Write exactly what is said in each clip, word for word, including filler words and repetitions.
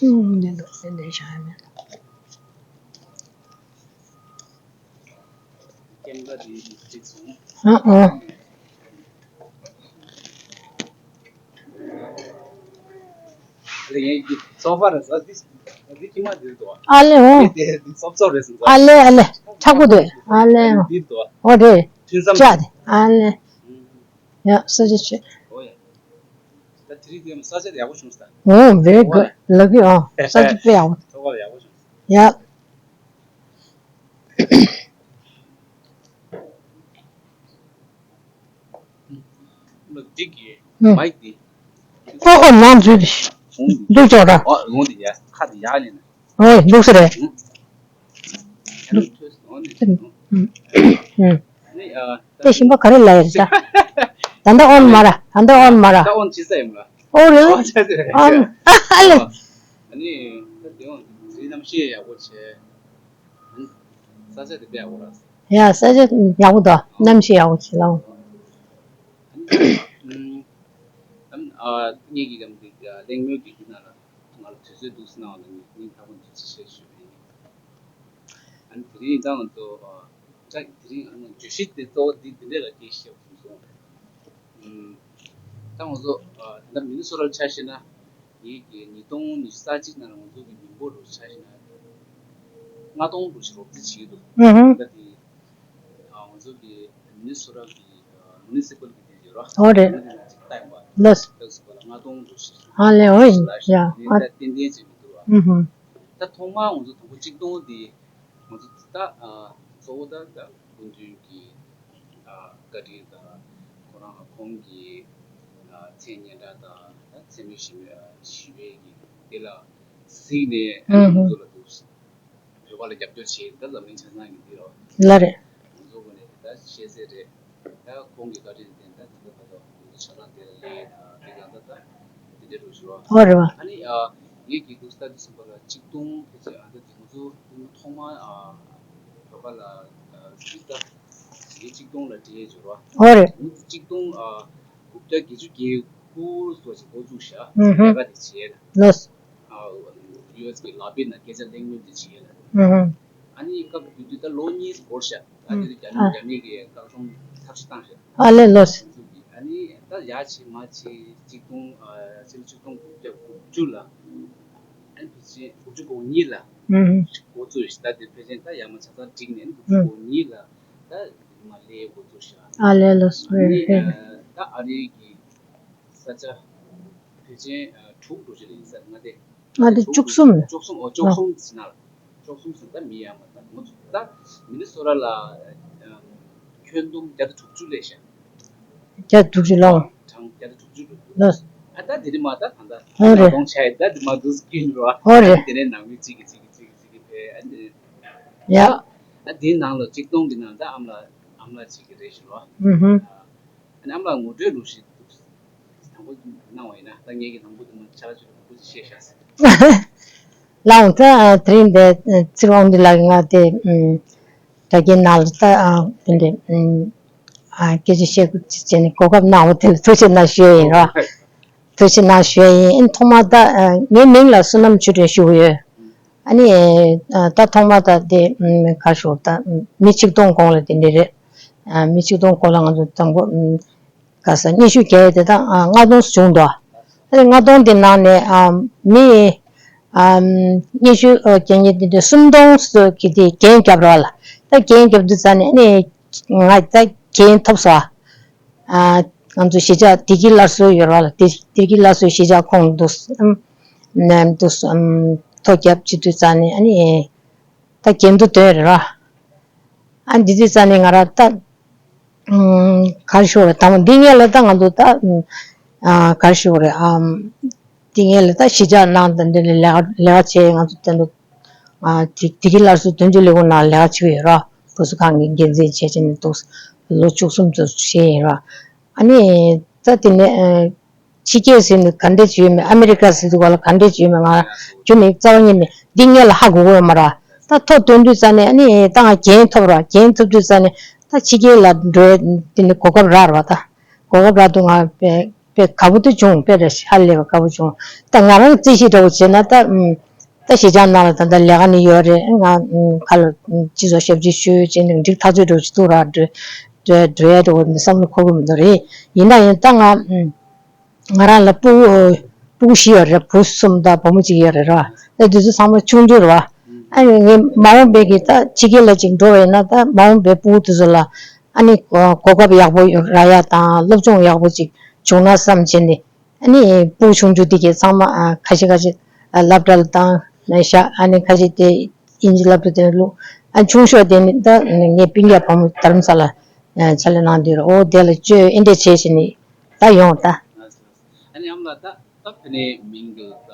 ཨུམ། འདི་འདུག་སེ་འདི་བཞག་ཡ་མེད། ཨ་ཨ། ཨ་ལེ་འོ། ཨ་ལེ་ཨ་ལེ། ཆག་པོ་འདུག་ཨ་ལེ་ཨ་ལེ། འོ་རེད། ཅག་དེ་ཨ་ལེ། ཡ་ས་ཆ་ཆེ། ད་དེ་རིང་དེ་ས་ཆ་ཡག་པོ་བྱུང་སོང་། ཨོ་very good lucky ཨ། ས་ཆ་དཔེ་ཡག་པོ། ཐོག་ཁ་ཡག་པོ་བྱུང་སོང་། ཡ། འདི་གི་ཨུ། མའིག་འདི། ཨོ་ཨོ་ནང་འཛུལ་ཏེ། འདུག་ཅོག་ར། ཨོ་འོང་འདི་ཡ་ཁ་འདི་ཡག་ལེན། ཨོ་འདུག་སེ་རེད། ཨུ། ཨུ། ཨུ། ཨུ། ཨ་ནི་ཨ། དེ་ཞིམ་པ་ག་རེ་ལ་ཡོད་ད། ད་ལྟ་ཨོན་མ་ར། ད་ལྟ་ཨོན་མ་ར། ད་ཨོན་བྱེད་ས་ཡིན་ལ། ཨོ་རེད། ཨོ་བྱེད་ས་ཡིན། ཨོན། ཨ་ལེ། ཨ་ནི་ད་དེ་ཨོན་རི་གནམ་གཤིས་ཡག་པོ་བྱས། ཨ་ནི་ས་ཆ་དེ་དཔེ་ཡག་པོ་ར། ཡ་ས་ཆ་ཡག་པོ་འདུག་གནམ་གཤིས་ཡག་པོ་བྱས་ལ། ཨ་ནི་ཨམ་ཨ་ངེད་ཀྱི་གམ་དེ་གླེང་མོལ་གྱི་དུས་ན་ལ་ང་ལ་དུས་ཚོད་འདུག་སེ་གནང་བ་ལ་ངས་སྙིང་ཐག་པ་ནས་ཐུགས་རྗེ་ཆེ་ཞུ་བ་ཡིན། ཨ་ནི་དེ་རིང་ད་ང་ཚོ་ཨ་ད་དེ་རིང་ཨ་ནི་བརྗོད་གཞི་དེ་གཙོ་བོ་འདི་འདི་འདྲ་ལ་སྐད་ཆ་བཤད་དགོས་སོང་། ཨུམ། ད་ང་ཚོ་ཨ་ད་མི་ནི་སོ་ཊར་ཆ་བཞག་ན་ངེད་ཀྱི་ཉིས་སྟོང་ཉི་ཤུ་རྩ་གཅིག་ནང་ལ་ང་ཚོ་གི་མི་འབོར་རུ་ཆ་བཞག་ན་ལྔ་སྟོང་རུ་ཞིག་རོབ་རྩིས་བྱེད་ཀྱི་འདུག་ཨུ་ཧུམ། ད་དེ་ཨ་ང་ཚོ་གི་མི་ནི་སོ་ཊ་གི་ཨ་མུ་ནི་སི་པལ་གི་དེ་ཡོད་ར། ཨོ་རེད། ཨ་ནི་ང་ཚོ་ལྟ་ཡིན་པ། ལགས། ལྟ་སུ་པ་ལ་ལྔ་སྟོང་རུ་ཞིག་ཨ་ལེ་ཨོ་ཡིན་ཡ། ཨ་ནི་ད་ཏན་ཏན་ཅིག་མི་འདུག་ར། ཨུ་ཧུམ། ད་ཐོག་མར་ང་ཚོ་དང་པོ་གཅིག་སྟོང་དེ་ང་ཚོ་ད་ཨ་གཙོ་བོ་ད་ད་སྐུ་མདུན་གྱི་ཨ་བཀའ་དྲིན་དང་ཁོ་རང་ཁོང་གི་ཨ་མཚན་སྙན་གྲགས་དང་ད་མཚན་སྨད་ཞི་བའི་ཞི་བའི་གི་དེ་ལ་གཟིགས་ནས་ཨ་ནི་ང་ཚོ་ལ་འདུག་བོད་པ་ལ་རྒྱབ་སྐྱོར་བྱེད་ད་འཛམ་གླིང་ཆ་ཚང་གི་འདི་རོ། ལ་རེད། ང་ཚོ་གོ་ནས་ད་ཤེས་གསལ་རེད། ད་ཁོང་གི་བཀའ་དྲིན་དེ་ད་དེ་ད་ད་ད་ང་ཚོ་ཆ་ཚང་དེ་ལ་ལས་ད་དེ་ད་ད་ད་དེ་འདྲ་རུ་ཞུ་བ། ཨོ་རེད་བ། ཨ་ནི་ཨ་ངེད་ཀྱི་འདུག་ས་དེ་སུམ་པ་ལ་གཅིག་སྟོང་ཕལ་ཆེར་ཨ་ད་དེ་ང་ཚོ་ཐོག་མ་ཨ་བོད་པ་ལ་ཨ་གཟིགས་ད་ངེད་གཅིག་སྟོང་ལ་འདྲེས་ཞུ་བ། ཨོ་རེད། ང་ཚོ་གཅིག་སྟོང་ཨ་དགུ་བརྒྱ་བརྒྱད་ཅུ་གྱ་དགུ་སོགས་ཀྱི་འགོ་བཙུགས་ཤག་ཨུ་ཧུ། ལས་ཀ་དེ་བྱས་ན། ལགས། ཨ་ཡུ་ཨེས་ཀྱི་ལག་པའི་ནང་སྐད་ཆ་གླེང་མོལ་དེ་བྱེད་ཡ་ལ། ཨུ་ཧུ། ཨ་ནི་སྐབས་དེ་དུས་ད་ལོ་གཉིས་འགོར་ཤག་ཨ་ཨུ། དེ་དུས་རྒྱ་ནག་ཨ། རྒྱ་མི་གི་བཀག་སྡོམ་ཚབས་ཆེ་བཏང་ཤག་ཨ་ལས་ལགས། ཨ་ནི་ད་ཡ་ཆེ་མ་ཆེ་གཅིག་སྟོང་ཨ་ཕྱི་ལོ་ཆིག་སྟོང་དགུ་བརྒྱ་དགུ་བཅུ་ལ། ཨ་ནི་ཕལ་ཆེར་དགུ་བཅུ་གོ་གཉིས་ལ། ཨུ་ཧུ། འགོ་བཙུགས་ཤག་ད་དེ་ཕལ་ཆེར་ད་ཡ་མ་ཆ་ཚང་བསྒྲིགས་ནས་དགུ་བཅུ་གོ་གཉིས་ལ་ད་མ་ལས་འགོ་བཙུགས་ཤག་ཨ་ལས་ལགས། ཨ་ནི་ཨ་ད་ཨ་རི་གི་ས་ཆ་ཕལ་ཆེར་ཨ་དྲུག་འགྲོ་ཆེད་ཡིན་ས་ལྔ་སྡེ། ལྔ་སྡེ་བཅུ་གསུམ། བཅུ་གསུམ། ཨོ་བཅུ་གསུམ་ཟེར་ན་ལ། བཅུ་གསུམ་ཟེར་ད་མི་ཡར་མར་ད་ང་ཚོ་ད་མི་ནི་སོ་ཊ་ལ་ཨ་ཁྱོན་བསྡོམས་བརྒྱ་དང་དྲུག་ཅུ་སླེབས་ཤག་བརྒྱ་དང་དྲུག་ཅུ་ལོངས། གྲངས་བརྒྱ་དང་དྲུག་ཅུ་འགྲོ་འདུག་ལགས། ཨ་ད་དེ་རིང་མ་ད་གང་ད་ཧོ་རེད། གཏོང་བྱས་ད་དེ་མ་འདུག་སྐྱིན་འགྲོ་ཨ། ཧོ་རེད། དེ་ནས་ནང་མི་གཅིག་གིས་གཅིག་གིས་གཅིག་གིས་གཅིག་གིས་ཕེ་ཨ་ནི། ཡ། ཨ་དེའི་ནང་ལ་གཅིག་སྟོང་གི་ནང་ད་ཨམ་ལགས་ཨམ་ལགས་གཅིག་གིས་རེད་ཞུ་རོགས། ཨུ་ཧུ། ཨ་ནི་ཨམ་ལགས་ངོ་སྤྲོད་ལུགས་ཤིག་འདུག་དང་པོ་གནང་བ་ཡིན་ན་ད་ངེད་ཀྱི་དང་པོ་དེ་མ་ཆ་ཆུ་དང་པོ་ཅིག་བཤད་ཤག་ཟེར། ལའང་ད་དེ་རིང་འདི་ཚེ་དབང་འདི་ལགས་ང་དེ་དྲ་རྒྱའི་ནང་ལ་ད་དེ་འདྲའི་སྐད་ཆ་བཤད་དགོས་ཅེས་བྱས་ནས་གོ་སྐབས་གནང་བ་དེ་ལ་ཐུགས་རྗེ་གནང་ཞུ་ཡ་ཡིན་རོགས། ཐུགས་རྗེ་གནང་ཞུ་ཡ་ཡིན། ཐོག་མར་ད་ངའི་མིང་ལ་བསོད་ནམས་ཆོས་སྒྲོན་ཞུ་གི་ཡོད། ཨ་ནི་ད་ཐོག་མར་ད་དེ་ག་ཞུ་ད་མི་ཆིག་སྟོང་གོང་ལ་དེ་འདྲ་རེད། མི་ཆིག་སྟོང་གོང་ལ་ང་ཚོ་དང་པོ། ག་ས་སྙན་ཞུ་རྒྱག་ཡས་དེ་དག་ལྔ་སྟོང་བྱུང་འདུག་ཨ་ནི་ལྔ་སྟོང་དེ་ནང་ནས་མི་སྙན་ཞུ་རྒྱག་མཁན་དེ་འདྲ་སུམ་སྟོང་ཙམ་གྱིས་དེ་རྒྱན་བརྒྱབ་རོགས་ལ། ད་རྒྱན་བརྒྱབ་དུས་ཙ་ནས་ཨ་ནི་ང་ད་རྒྱན་ཐོབ་སོང་། ང་ཚོ་གཞིས་ཆགས་བདེ་སྐྱིད་སླར་གསོ་ཡོད་རོགས་ལ། བདེ་སྐྱིད་སླར་གསོའི་གཞིས་ཆགས་ཁོངས་འདུག་ནས་འདུག་ཐོ་བརྒྱབ་བྱེད་དུས་ཙ་ནས་ཨ་ནི་ད་རྒྱན་དུ་འདོན་རེད་རོགས། ཨ་འདི་དུས་ཙ་ནས་ང་རང་ད། ག་རེ་ཞུ་དགོས་རེད། དང་པོ་འདི་སྔོན་ལ་ད་ང་ཚོ་ད་ག་རེ་ཞུ་དགོས་རེད། འདི་སྔོན་ལ་ད་གཞིས་ཆགས་ནང་དང་འདི་ལ་ལས་ཀ་ལས་ཀ་བྱས། ང་ཚོ་དེ་འདྲ་བདེ་སྐྱིད་སླར་གསོ་དོན་གཅོད་ལས་ཁུངས་ནང་ལས་ཀ་བྱེད་ཀྱི་ཡོད་ར། བུ་གསོ་ཁང་གི་འགན་འཛིན་བྱས་བྱས་ནས་འདུག་ལོ་བཅུ་གསུམ་ཙམ་བྱས་ཡིན་ར། ཨ་ནི་ད་དེ་ནས་ཕྱི་རྒྱལ་ཟེར་ནས་ག་འདྲས་བྱས་ཡོད་མེད། ཨ་མེ་རི་ཀ་ཟེར་དུས་ག་ལ་ག་འདྲས་བྱས་ཡོད་མེད་ང་རྒྱུ་ནས་རྩ་བ་ཉིད་ནས་འདི་སྔོན་ལ་ཧ་གོ་གི་ཡོད་མ་ར། ད་ཐོ་འདོན་དུས་ཙ་ནས་ཨ་ནི་ད་ང་རྒྱན་ཐོབ་ར། རྒྱན་ཐོབ་དུས་ཙ་ནས་ད་ཕྱི་རྒྱལ་ལ་འགྲོ་ཡ་དེ་ནི་གོ་སྐབས་རག་ར་བ། ད་གོ་སྐབས་རག་དུས་ང་དཔེ་ དཔེ་དགའ་པོ་དེ་བྱུང་། དཔེ་ར་ཧ་ལས་པ་དགའ་པོ་བྱུང་། ད་ང་རང་རྩིས་གཞི་འདྲ་བོ་བྱས་ན་ད་ཨམ། ད་གཞིས་ཆགས་ནང་ལ་ད་ལྟ་ལས་ཀ་ནི་ཡོད་རེད། ང་ཨམ། ཁ་ལ་ཨམ། སྤྱི་ཚོགས་ཞབས་ཕྱི་ཞུ་བྱས་ནས་འགྲིག་ཐག་ཆོད་འགྲོ་ཅིག་འདུག་ར། འགྲོ་འགྲོ་འགྲོ་ཡ་འདྲ་བོ་ནི་བསམ་བློ་འཁོར་གི་མི་འདུག་རེད། ཡིན་ན་ཡང་ད་ང་ཨམ། ང་རང་ལ་སྤུ་གུ་སྤུ་གུ་བཞི་ཡོད་རེད། བུ་གསུམ་དང་བུ་མོ་གཅིག་ཡོད་རེད་ར། ད་དེ་ཚོ་ཚང་མ་ཆུང་ཆུང་རེད་བ། ཨ་ནི་ངས་མ་འོངས་པའི་གི་ད་ཕྱི་རྒྱལ་ལ་ཅིག་འགྲོ་བ་ཡིན་ན་ད་མ་འོངས་པའི་སྤུ་གུ་དེ་ཚོ་ལ་ཨ་ནི་གོ་གོ་སྐབས་ཡག་པོ་རག་ཡ་དང་སློབ་སྦྱོང་ཡག་པོ་ཅིག་བྱུང་ན་བསམ་བྱས་ནས། ཨ་ནི་སྤུ་གུ་ཆུང་ཆུང་དེ་གས་ཚང་མ་ཨ་ཁ་ཤས་ཁ་ཤས་ཨ་སློབ་གྲྭ་ལ་བཏང་ནས་བཞག་ཨ་ནི་ཁ་ཤས་དེ་དབྱིན་ཇི་སློབ་གྲྭ་དེ་བླུགས། ཨ་ཆུང་ཤོས་དེ་ནི་ད་ངའི་སྤུན་ཀྱག་བུ་མོ་རྡ་རམ་ས་ལ་ཨ་ཕྱག་ལས་གནང་བསྡད་རེད། འོ་དེ་ལ་བཅོས་ཨེ་འདྲས་བྱས་བྱས་ནས་ད་ཡོང་ད། ཨ་ནི་ཨ་མ་ལགས་ད་ད་དེ་ནས་མིང་གི་ད་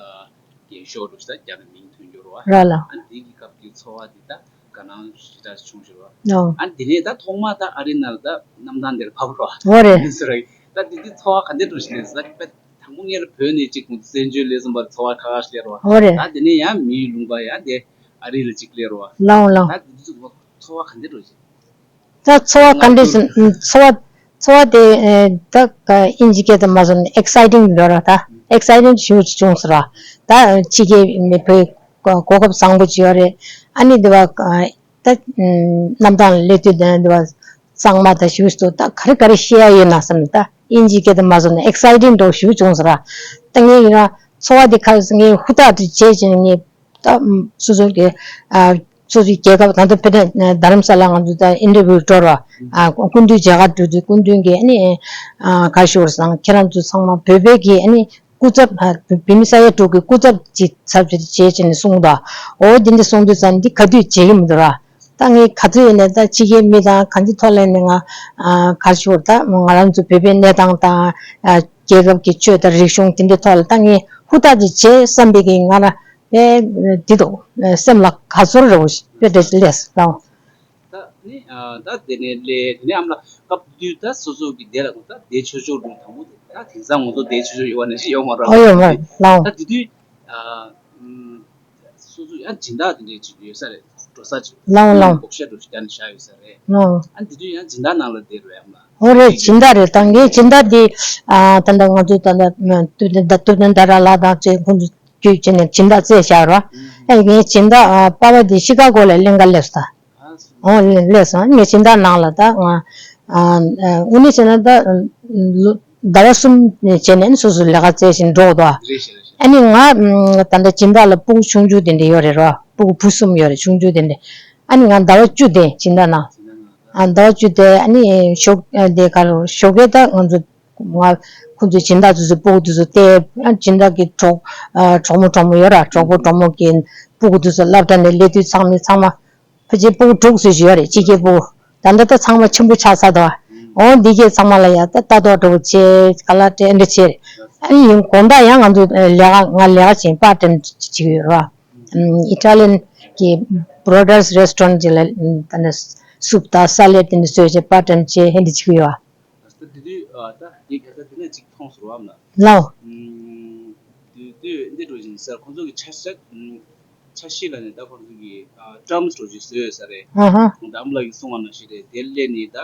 རྒན་ཤོས་འདྲ་ཞིག་ད་རྒྱ་ནས་མིང་ཐོན་རྒྱུ་རེད་བ། ར་ལ། ཨ་ནི་དེ་གི་སྐབས་ཀྱི་ཚོར་བ་དེ་ད་ག་ནང་ཞིག་ད་བྱུང་ཞིག་རེད་བ། ཨོ། ཨ་ནི་དེ་ནས་ད་ཐོག་མ་ད་ཨ་རི་ནང་ལ་ད་གནམ་ཐང་འདིར་བབས་རེད་བ། འོ་རེད། མི་ཚོ་ར་ད་དེ་དུས་ཚོར་བ་ག་འདྲ་འདྲ་ཞིག་སླེབས་སོང་། ད་དཔེ་དང་པོ་སྔོན་ལ་བོད་ནས་ཅིག་ཁོང་ཚོ་བཙན་བྱོལ་སླེབས་སོང་བར་ཚོར་བ་ཁ་ཁ་ཞིག་སླེབས་རེད་བ། འོ་རེད། ད་དེ་ནས་ཡང་མིའི་ལུང་པ་ཡང་དེ་ཨ་རི་ལ་ཅིག་སླེབས་རེད་བ། ལའོ་ལའོ། ད་དེ་དུས་ཚོར་བ་ག་འདྲ་འདྲ་ཞིག་ད་ཚོར་བ་ག་འདྲ་ཟེར། ཚོར་བ་ཚོར་བ་དེ་ཨེ་ད་ཨིན་ཇི་སྐད་དུ་མ་སོང་ན་ཨེག་སའི་ཊིང་འདྲ་ར། ད་ཨེག་སའི་ཊིང་ཞེ་པོ་ཅིག་བྱུང་སོང་ར། ད་ཕྱི་རྒྱལ་མི་བོད་གོ་གོ་སྐབས་བཟང་པོ་ཅིག་ཡོད་རེད། ཨ་ནི་འདི་བ་ད་གནམ་ཐང་སླེབས་དུས་ད་འདི་བ་གཙང་མ་ད་ཞེ་པོ་ཅིག་འདུག་ད་ག་རེ་ག་རེ་བཤད་ཡ་ཡོད་ན་བསམ་ནས། ད་ཨིན་ཇི་སྐད་དུ་མ་སོང་ན་ཨེག་སའི་ཊིང་འདྲ་ཞེ་པོ་བྱུང་སོང་ར། ད་ངས་ཡིན་ར་ཚོར་བ་དེ་ཁ་ངས་ཧུར་ཐག་དེ་བྱས་བྱས་ནས་ངས། ད་སོ་སོ་གི་ཨ་སོ་སོའི་རྒྱལ་ཁབ་ད་ལྟ་བོད་ནས་རྡ་རམ་ས་ལ་ང་ཚོ་ད་ཨིན་ཊར་བིའུ་འགྲོ་ར། ཨ་སྐུ་མདུན་མཇལ་ཁ་འགྲོ་དུས་སྐུ་མདུན་གྱིས་ཨ་ནི་ཨ་ག་ཞུ་བར་སང་ཁྱེད་རང་ཚོ་ཚང་མ་བོད་པའི་གི་ཨ་ནི་སྐུ་ཚབ་ཨ་བོད་མི་ས་ཡ་དྲུག་གི་སྐུ་ཚབ་ཅིག་ཚབ་ཅིག་བྱེད་ཅེས་ནས་གསུངས་དོ། འོ་འདི་འདྲ་གསུངས་དུས་ཙང་འདི་ག་དུས་བྱེད་ཀྱི་མི་འདུག་ར། ད་ངས་ག་ཚོད་ཡིན་ནས་ད་ཕྱི་རྒྱལ་མི་དང་ག་འདི་ཐོག་ལ་ནས་ང་ཨ་ག་ཞུ་བར་ད་ང་རང་ཚོ་བོད་པའི་གནས་སྟངས་དང་ཨ་རྒྱལ་ཁབ་ཀྱི་ཆོས་དང་རིག་གཞུང་དེ་འདྲའི་ཐོག་ལ་ད་ངས་ཧུར་ཐག་ཅིག་བྱེད་བསམ་པའི་གི་ང་ར། ཨེ། འདི་དོ། སེམས་ལ་དགའ་ཚོར་རེ་བ་ཞིག་དཔེ་འདྲ་ཞིག་སླེབས་སོང་། ད་ནི་ཨ་ད་དེ་ནས་ལས་དེ་ནས་ཨ་མ་ལགས་སྐབས་དུས་ད་སོ་སོ་གི་དེ་ལ་ད་བསྡད་ཆོག་ཆོག་འདུག་དང་པོ་དེ་ད་དེང་སང་ང་ཚོ་བསྡད་ཆོག་ཆོག་ཡོད་པ་ནང་བཞིན་ཡོད་མ་རེད། ཨོ་ཡོད་མ་རེད་ལགས། ད་དེ་དུས་ཨ་ཨམ། སོ་སོ་ཡང་སྦྱིན་བདག་དེ་འདྲས་ཅིག་ཡོད་ས་རེད། འགྲོ་ས་ཅིག་ལའོ་ལའོ། བགོ་བཤའ་འདྲ་ཞིག་བརྒྱབ་ནས་བཞག་ཡོད་ས་རེད། ལའོ། ཨ་དེ་དུས་ཡང་སྦྱིན་བདག་ནང་ལ་བསྡད་རེད་ཨ་མ་ལགས། ཨོ་རེད། སྦྱིན་བདག་རེད། ད་ངའི་སྦྱིན་བདག་འདི་ཨ་ད་ལྟ་ང་ཚོ་ད་ལྟ་སྟོབས་ལྡན་སྟོབས་ལྡན་དར་ལགས་དང་བཅས་ཁོང་ཚོ་བརྒྱུད་བྱས་ནས་སྦྱིན་བདག་བཙལ་བཞག་རོགས། ཨ་ངའི་སྦྱིན་བདག་ཨ་པ་ཕ་འདི་ཤི་ཀ་གོ་ལ་གླིང་ག་སླེབས་སོང་། ཨོ་སླེབས་སོང་། ངའི་སྦྱིན་བདག་ནང་ལ་ད་ང་ཨ་ཨ་དངོས་གནས་བྱས་ན་ད་ཟླ་བ་གསུམ་བྱས་ནས་སོ་སོ་ལས་ཀ་བཙལ་བཞིན་འགྲོ་གི་འདུག་ཨ་ནི་ང་ད་ལྟ་སྦྱིན་བདག་ལ་སྤུ་གུ་ཆུང་ཆུང་དེ་འདྲ་ཡོད་རེད་རོ། སྤུ་གུ་བུ་གསུམ་ཡོད་རེད་ཆུང་ཆུང་དེ་འདྲ། ཨ་ནི་ང་ཟླ་བ་བཅུ་དེ་སྦྱིན་བདག་ནང་། ཨ་ཟླ་བ་བཅུ་དེ་ཨ་ནི་ཞོགས་ཨ་དེ་ག་རེ་ཞོགས་ཀས་ད་ང་ཚོ་ང་ཁོང་ཚོའི་སྦྱིན་བདག་དེ་ཚོ་སྤུ་གུ་དེ་ཚོ་བལྟས། ཨ་སྦྱིན་བདག་གི་གྲོགས་ཨ་གྲོགས་མོ་གྲོགས་མོ་ཡོད་ར། གྲོགས་པོ་གྲོགས་མོ་གི་སྤུ་གུ་དེ་ཚོ་སློབ་གྲྭ་ནས་སླེབས་དུས་ཚང་མས་ཚང་མ་ཕལ་ཆེར་སྤུ་གུ་དྲུག་ཙམ་ཞིག་ཡོད་རེད། ཕྱི་རྒྱལ་སྤུ་གུ་ད་ལྟ་ད་ཚང་མ་ཆེན་པོ་ཆགས་ཚར་འདུག་འོ་འདི་གས་ཚང་མ་ལ་ཡ་ད་ལྟ་རྟོག་འདྲ་པོ་བྱས་ག་ལ་སྤྲད་འདྲ་བྱས་རེད། ཨ་ནི་ཡིན་དགོང་དག་ཡང་ང་ཚོ་ལས་ཀ་ང་ལས་ཀ་བྱེད་པར་ཊེམ་བྱེད་ཀྱི་ཡོད་ར། ཨིཊ་ལི་ཡན་གྱི་བྷི་རོ་ཌར་སི་རེ་སི་ཊོ་རན་ཊི་ཅིག་ལ་ད་ནི་སུབ་དང་ས་ལེ་དེ་འདྲ་བཟོས་བྱས་པར་ཊེམ་བྱས་ཧེ་འདྲ་བྱེད་ཀྱི་ཡོད། ད་དེ་དུས་ཨ་ད་དེ་ག་ས་དེ་ནས་ཅིག་མཐོང་སོང་བ་ན། ལའོ། ཨམ། དེ་དུས་འདི་འགྲོ་བཞིན་ས་ཁོང་ཚོ་གི་ཆ་ཤས་ཨམ་ཆ་ཤས་ལ་ནས་ད་ཁོང་ཚོ་གི་ཨ་ཊརམ་སི་འགྲོ་བཞིན་བཟོས་ཡོད་ས་རེད། ཨ་ཧ། ད་ཨ་མ་ལགས་ཀྱིས་གསུངས་པ་ནང་བཞིན་རེད། དེ་སླེབས་ནས་ད་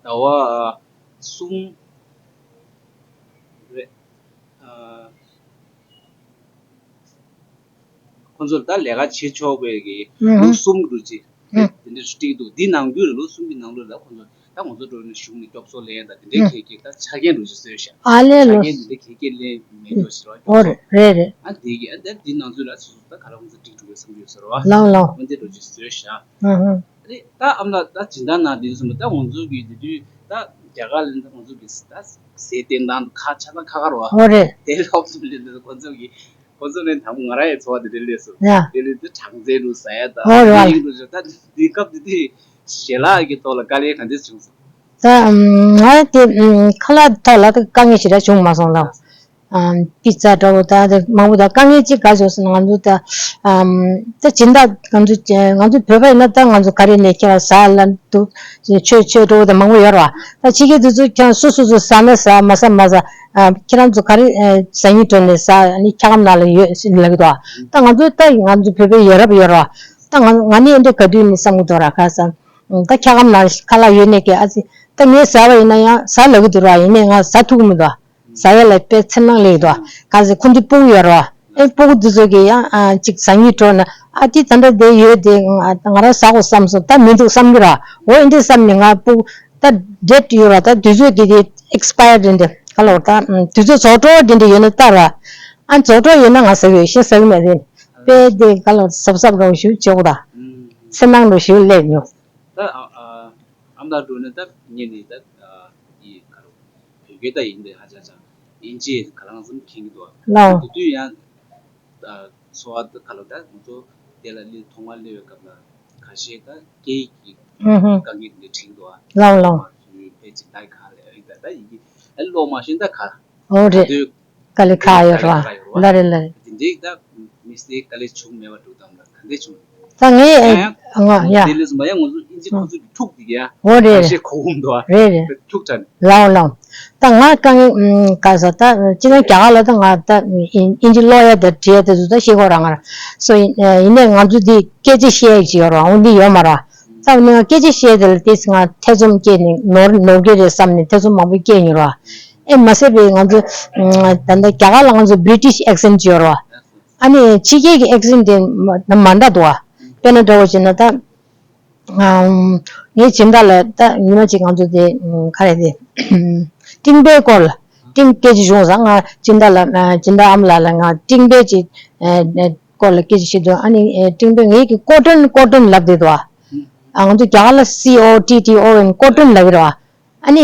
ཟླ་བ་ཨ་གསུམ་རེད། ཨ། ཁོང་ཚོར་ད་ལས་ཀ་བྱེད་ཆོག་པའི་གི་ཨུ་ལོ་ཧུམ། གསུམ་འགྲོ་ཅིག་ཨུ། དེ་འདྲ་སྤྲད་ཀྱི་འདུག་འདི་ནང་རྒྱུད་ལོ་གསུམ་གྱི་ནང་ལོགས་ལ་ཁོང་ཚོ་ད་ང་ཚོ་འགྲོ་ནས་གཞུང་ནས་སྐྱོབ་གསོ་ལེན་ཡ་ད་དེ་འདྲའི་ཨུ། གལ་གལ་ད་ཆ་རྐྱེན་འགྲོ་ཅིག་བཟོས་ཤག་ཨ་ལས་ཆ་ལོ། རྐྱེན་དེ་འདྲའི་གལ་གལ་ལེན་མེད་འགྲོ་ཟེར་བ། ཨོ་རེད་རེད་རེད། ཨ་འདི་གི་ཨ་ད་འདི་ནང་ཚུད་ལ་སོ་སོ་ད་ག་རེ་ཁོང་ཚོ་འགྲིག་འགྲོ་གི་བསམ་གྱི་ཡོད་ཟེར་བ། ལའོ་ལའོ། ཨ་འདི་འགྲོ་ཅིག་བཟོས་ཤག་ཨུ་ཧུ། ཨ་ནི་ད་ཨ་མ་ལགས་ད་སྦྱིན་བདག་ནང་དེ་ཚོ་ད་ང་ཚོ་གི་དེ་དུས་ད་རྒྱ་གར་ལ་ད་ང་ཚོ་གི་ད་ཟས་བསྟེན་སྟངས་ཁ་ཆ་ཚང་ཁ་ཁ་རོ། ཨོ་རེད། དེ་ལོག་ཚུལ་ལས་ད་ཁོང་ཚོ་གི་ཁོ་ཚོ་ནས་དང་པོ་ང་རང་ཡི་ཚོར་བ་དེ་འདྲ་སླེབས་སོང་། ཡ། དེ་ལས་དེ་གྲངས་ཚད་རུ་ཟ་ཡ་དང་། ཨོ་རེད། དེ་ཡིན་རུ་ཟ་ད་དེ་སྐབས་དེ་དུས་ཞལ་ལག་གི་ཐོག་ལ་དཀའ་ལས་ག་འདྲས་བྱུང་སོང་། ད་ང་དེ་ཁ་ལག་ཐོག་ལ་དཀའ་ངལ་ཞེ་དྲག་བྱུང་མ་སོང་ལ། ཨམ། པི་ཛ་འདྲ་བོ་ད་དེ་མང་པོ་ད་དཀའ་ངལ་ཅིག་ག་བྱུང་སོང་ན་ང་ཚོ་ད་ཨམ། ད་སྦྱིན་བདག་ང་ཚོ་ང་ཚོ་བོད་པ་ཡིན་ན་ད་ང་ཚོ་ག་རེ་ནས་ཁྱེད་རང་ཟ་ལ་འདུག་ཆོས་ཆོས་འགྲོ་བ་དང་མང་པོ་ཡོད་རེད་བ། ད་ཕྱི་རྒྱལ་དེ་ཚོ་ཁྱེད་རང་སོ་སོ་ཚོ་ཟ་ན་ཟ་མ་ཟ་མ་ཟ། ཨ་ཁྱེད་རང་ཚོ་ག་རེ་ཨ་ཟ་སྙིང་འདོད་ནས་ཟ། ཨ་ནི་འཁྱག་སྒམ་ནང་ལ་ཡོད་ཟེར་ལབ་ཀྱི་འདུག་ད་ང་ཚོ་ད་ང་ཚོ་བོད་པའི་ཡ་རབས་ཡོད་རེད་བ། ད་ང་ང་ནི་ཨེ་འདྲ་ག་དུས་ནས་བསམ་གྱི་འདུག་ར། ག་ས་ད་འཁྱག་སྒམ་ནང་ཁ་ལག་ཡོད་ནས་ཀྱི་ཨ་ཙི་ད་ངས་ཟ་བ་ཡིན་ན་ཡང་ཟ་ལབ་ཀྱི་འདུག་ར། ཡིན་ནའི་ང་ཟ་ཐུབ་ཀྱི་མི་འདུག་ཟ་ཡ་ལ་དཔེ་འཚེར་སྣང་སླེབས་འདུག་ག་ཟེ་ཁོ་འདི་སྤུ་གུ་ཡོད་རེད་བ། ཨེ་སྤུ་གུ་འདི་ཚོ་གི་ཡང་ཨ་ཅིག་ཟ་སྙིང་བྲོ་ན་ཨ་འདི་ད་ལྟ་བསྡད་ཡོད་དེ་ང་ང་རང་ཟ་དགོས་བསམ་སོང་ད་མི་འདུག་བསམ་གི་ར། འོ་འདི་བསམ་ནས་ང་སྤུ་གུ་ད་date་ཡོད་ར་ད་དུས་ཚོད་ཀྱི་དེ་expire་འདི་འདི་ག་ལ་བར་ད་དུས་ཚོད་རྫོགས་འགྲོ་འདི་འདྲ་ཡོད་ན་ལྟ་ར། ཨ་རྫོགས་འགྲོ་ཡོད་ན་ང་ཟ་གི་ཡོད་ཤེས་ཟ་གི་མེད་དེ་དཔེ་དེ་ག་ལ་གཟབ་གཟབ་རང་ཞུ་བྱེད་དགོས་ད་འཚེར་སྣང་རུ་ཞུ་སླེབས་མྱོང་། ད་ཨ་ཨ་ཨམ་ལགས་འགྲོ་ནས་ད་ངེད་ནི་ད་ཨ་ཡི་ག་རུ་བོད་སྐད་ད་ཡིན་དེ་ཧ་ཅང་ཅང་ཨིན་ཇི་ག་རང་ཙམ་མཁྱེན་གྱི་འདུག་ལའོ། དེ་དུས་ཡང་ཨ་འཚོ་བ་ད་ག་ལ་ད་ང་ཚོ་དེ་ལ་སླེབས་ཐོག་མར་སླེབས་པའི་སྐབས་ལ་ཁ་ཤས་ད་སྐད་ཡིག་གི་ཧུམ་ཧུམ་དཀའ་ངལ་དེ་འདྲ་འཕྲད་ཀྱི་འདུག་ཨ། ལའོ་ལའོ། ཕལ་ཆེར་ད་ག་ལ་ད་ད་ཡིན་གྱི་ཨ་ལོ་མ་ཤེས་ད་ག་ཨོ་རེད། དུས་དཀའ་ལས་ཁག་ཡོད་རེད་བ། ལ་རེད་ལ་རེད། དེ་འདྲའི་ད་མི་སེར་དཀའ་ལས་བྱུང་མེད་པ་འགྲོ་དང་ལ་ག་འདྲས་བྱུང་། ད་ངས་ཡང་ཡང་ང་ཡ་དེ་ལས་སུ་མ་ཡང་ང་ཚོ་ཨིན་ཇི་ཁོ་ཚོ་གི་ཐུག་དེ་ཡ་འོ་རེད་ཁ་རེད། ཤས་གོ་འུམ་དོ་རེད་རེད། ཐུག་ཚར་ནས། ལའོ་ལའོ། ད་ང་དཀའ་ངལ་ག་ས་ད་ཅི་ན་རྒྱ་གར་ལ་ད་ང་ད་ཨིན་ཨིན་ཇི་ཀློག་ཡ་དེ་བྲིས་ཡ་དེ་ཚོ་ད་ཤེས་ཁོ་རང་ང་ར་སོ་ཡིན་ཡིན་ནས་ང་ཚོ་འདི་སྐད་ཆ་བཤད་ཡ་ཅིག་ཡོད་ར་འོ་འདི་ཡོད་མ་ར། ད་ནི་སྐད་ཆ་བཤད་དེ་ལ་ཏིས་ང་ཐེ་ཚོམ་སྐྱེས་ནས་ནོར་ནོར་གི་རེད་བསམ་ནས་ཐེ་ཚོམ་མང་པོ་སྐྱེས་ཡོད་ར། ཨེ་མ་ཟད་པའི་ང་ཚོ་ད་ལྟ་རྒྱ་གར་ལ་ང་ཚོ་British accent་ཅིག་ཡོད་ར། ཨ་ནི་ཕྱི་རྒྱལ་གྱི་accent་དེ་མ་མ་འདྲ་འདུག་ཨ། དཔེར་ན་འདྲ་བོ་བྱས་ན་ད་ངས་སྦྱིན་བདག་ལ་ད་ཉི་མ་གཅིག་ང་ཚོ་དེ་ག་རེ་དེ་ཀྲིང་པའི་སྐོར་ལ་ཀྲིང་སྐད་ཆ་བྱུང་ཙང་ང་སྦྱིན་བདག་ལ་སྦྱིན་བདག་ཨ་མ་ལགས་ལ་ང་ཀྲིང་པའི་ཅིག་སྐོར་ལ་སྐད་ཆ་བཤད་དུས་ཨ་ནི་ཀྲིང་པའི་ངེད་ཀྱི་ཀོ་ཊོན་ཀོ་ཊོན་ལབ་བསྡད་འདུག་ཨ། ང་ཚོ་རྒྱ་གར་ལ་C O T T O N་ཀོ་ཊོན་ལབ་ཀྱི་རེད་བ། ཨ་ནི་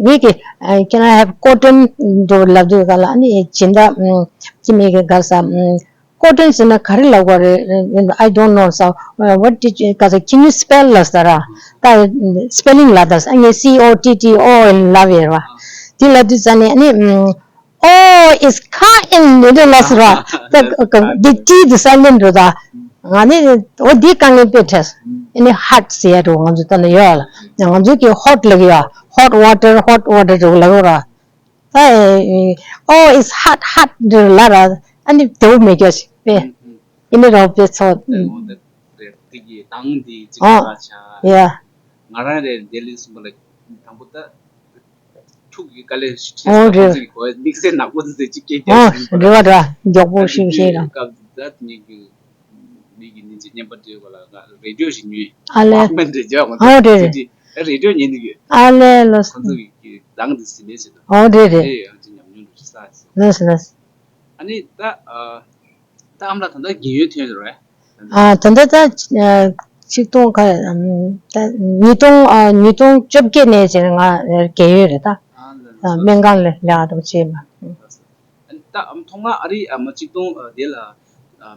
ངེད་ཀྱི་Can I have cotton འགྲོ་ལབ་དུས་ག་ལ་ཨ་ནི་སྦྱིན་བདག་ཅི་མེད་ཀྱི་ག་ས་ཀོ་ཊོན་ཟེར་ན་ག་རེ་ལབ་དགོས་རེད། I don't know so what did you ག་ས་can you spell ལབ་ས་ར། ད་spelling ལབ་ད་ས་ངས C O T T O N ལབ་ཡོད་ར། དེ་ལབ་དུས་ཙ་ནས་ཨ་ནི་Oh, it's hot in འདི་ལ་སི་ར། ད་འདི་ཏི་འདི་སལ་ལེན་འགྲོ་ད། ང་ནི་འོ་འདི་དཀའ་ངལ་དཔེ་འཕྲད། ཨ་ནི་ཧཊ་ཟེར་ཡ་འགྲོ་ང་ཚོ་ད་ནི་ཡོད་ལ། ང་ཚོ་གི་ཧོཊ་ལབ་ཡ། Hot water, hot water འགྲོ་ལབ་ར། ད་Oh, it's hot, hot འདི་ལ་ར། ཨ་ནི་དེ་བོ་མེད་ཀྱ་ཞིག་པས། ཨ་ནི་རོ་པའི་ཚོ། དེ་གི་དང་འདི་གཅིག་ཨ་ཆ། ཡ། ང་རང་རེ་ལྡི་ལི་སུམ་པ་ལ་དང་པོ་ད། ཐུག་གི་དཀའ་ལས་ཤིག་འཕྲད་ཨོ་སོང་རེད། ཁོང་ཚོས་གོ་བའི་དམིགས་བསལ་ནག་པོ་འདི་ཚོས་ཅིག་སྐད་ཨོ་རྒྱག་ཟིན་པ་རེད་བ་ར་མགྱོགས་པོ་ཤིག་ཤེས་ར། སྐབས་འདི་ད་ངེད་ཀྱི་མི་གི་ནི་ཅིག་བརྙན་པར་བྲིས་པ་ལ་ང་རེ་ཌི་ཡོ་ཞིག་ཉོས། ཨ་ལེ། ཝོག་མེན་རེ་རྒྱག་ང་ཨོ་ཚོ་རེད་ཅིག་རེ་ཌི་ཡོ་ཉན་འདུག་གི། ཨ་ལེ་ལོ། ཁོང་ཚོ་གི་གདངས་འདི་ཟིན་ནས་ཟིན་ད། ཨོ་རེད་རེད། དེ་ཡང་ཅིག་ཉམས་མྱོང་འདུག་ས་ཟིན། ལོས་ལོས། ཨ་ནི་ད་ཨ། ད་ཨ་མ་ལགས་ད་ལྟ་རྒས་ཡོལ་ཐོན་ཡོད་རེད། ཨ་ད་ལྟ་ད་ཆིག་སྟོང་ཁ་ད་ཉིས་སྟོང་ཨ་ཉིས་སྟོང་བཅོ་བརྒྱད་ནས་ཅིག་ང་རྒས་ཡོལ་རེད་ད། ཨ་སྨན་ཁང་ལ་ལས་ཀ་དང་བྱེད་པ། ད་ཨ་མ་ཐོག་མར་ཨ་རི་ཨ་མ་ཆིག་སྟོང་དེ་ལ་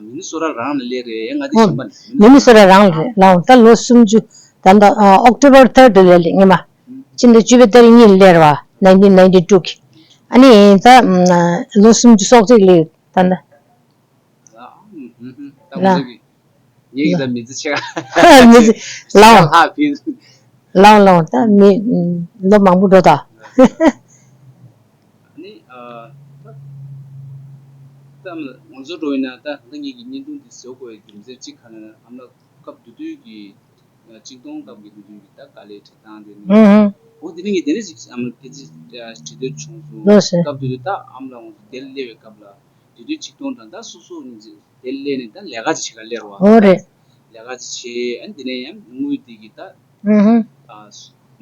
མི་ནི་སོ་ཊ་རང་ལ་སླེབས་རེད་ང་དེ་གཞན་པ་ནི་མི་ནི་སོ་ཊ་རང་ལ་རེད་ལགས། ད་ལོ་སུམ་ཅུ་ད་ལྟ་ཨོག་ཊོ་བར་ཐར་ཌི་ལ་སླེབས་ངེས་མ། ཕྱི་ཟླ་བཅུ་པའི་ཏ་རིག་གཉིས་ལ་སླེབས་རེད་བ། nineteen ninety two གི། ཨ་ནི་ད་ལོ་སུམ་ཅུ་སོ་གཅིག་སླེབས་ད་ལྟ། ད་ང་ཚོ་གི་ངེད་ཀྱི་ད་མི་ཚེ་ཆེ་ཁ་མི་ཚེ་ལའོ་ལྷག་ཕིན། ལའོ་ལའོ་ད་མི་ལོ་མང་པོ་འགྲོ་ད། ནི་ཨ་ད་ད་ང་ཚོ་འགྲོ་ཡིན་ན་ད་ད་ངེད་ཀྱི་བརྙན་ཐུང་འདི་བཟོ་དགོས་ཡ་རྒྱུ་མཚན་གཅིག་ག་ན་ཨ་མ་ལགས་སྐབས་དེ་དུས་ཀྱི་ཆིག་སྟོང་སྐབས་ཀྱི་དུས་དུས་ཀྱི་ད་དཀའ་ལས་འཕྲད་སྟངས་དེ་ནི། ཧུམ་ཧུམ། འོ་དེ་ནི་ངས་དེ་ནས་ཅིག་ཨ་མ་སྐད་ཆ་དྲི་འདོད་བྱུང་སོང་། ལགས་སོ། སྐབས་དེ་དུས་ད་ཨ་མ་ལགས་ང་ཚོ་དེར་སླེབས་པའི་སྐབས་ལ་དེ་དུས་ཆིག་སྟོང་དང་ད་སོ་སོ་ནི་དེར་སླེབས་ནས་ད་ལས་ཀ་ཅིག་བྱེད་ག་སླེབས་རོགས། འོ་རེད། ལས་ཀ་ཅིག་བྱེད་ཨ་ནི་དེ་ནས་ཡང་དངུལ་དེ་གི་ད་ཧུམ་ཧུམ། ཨ་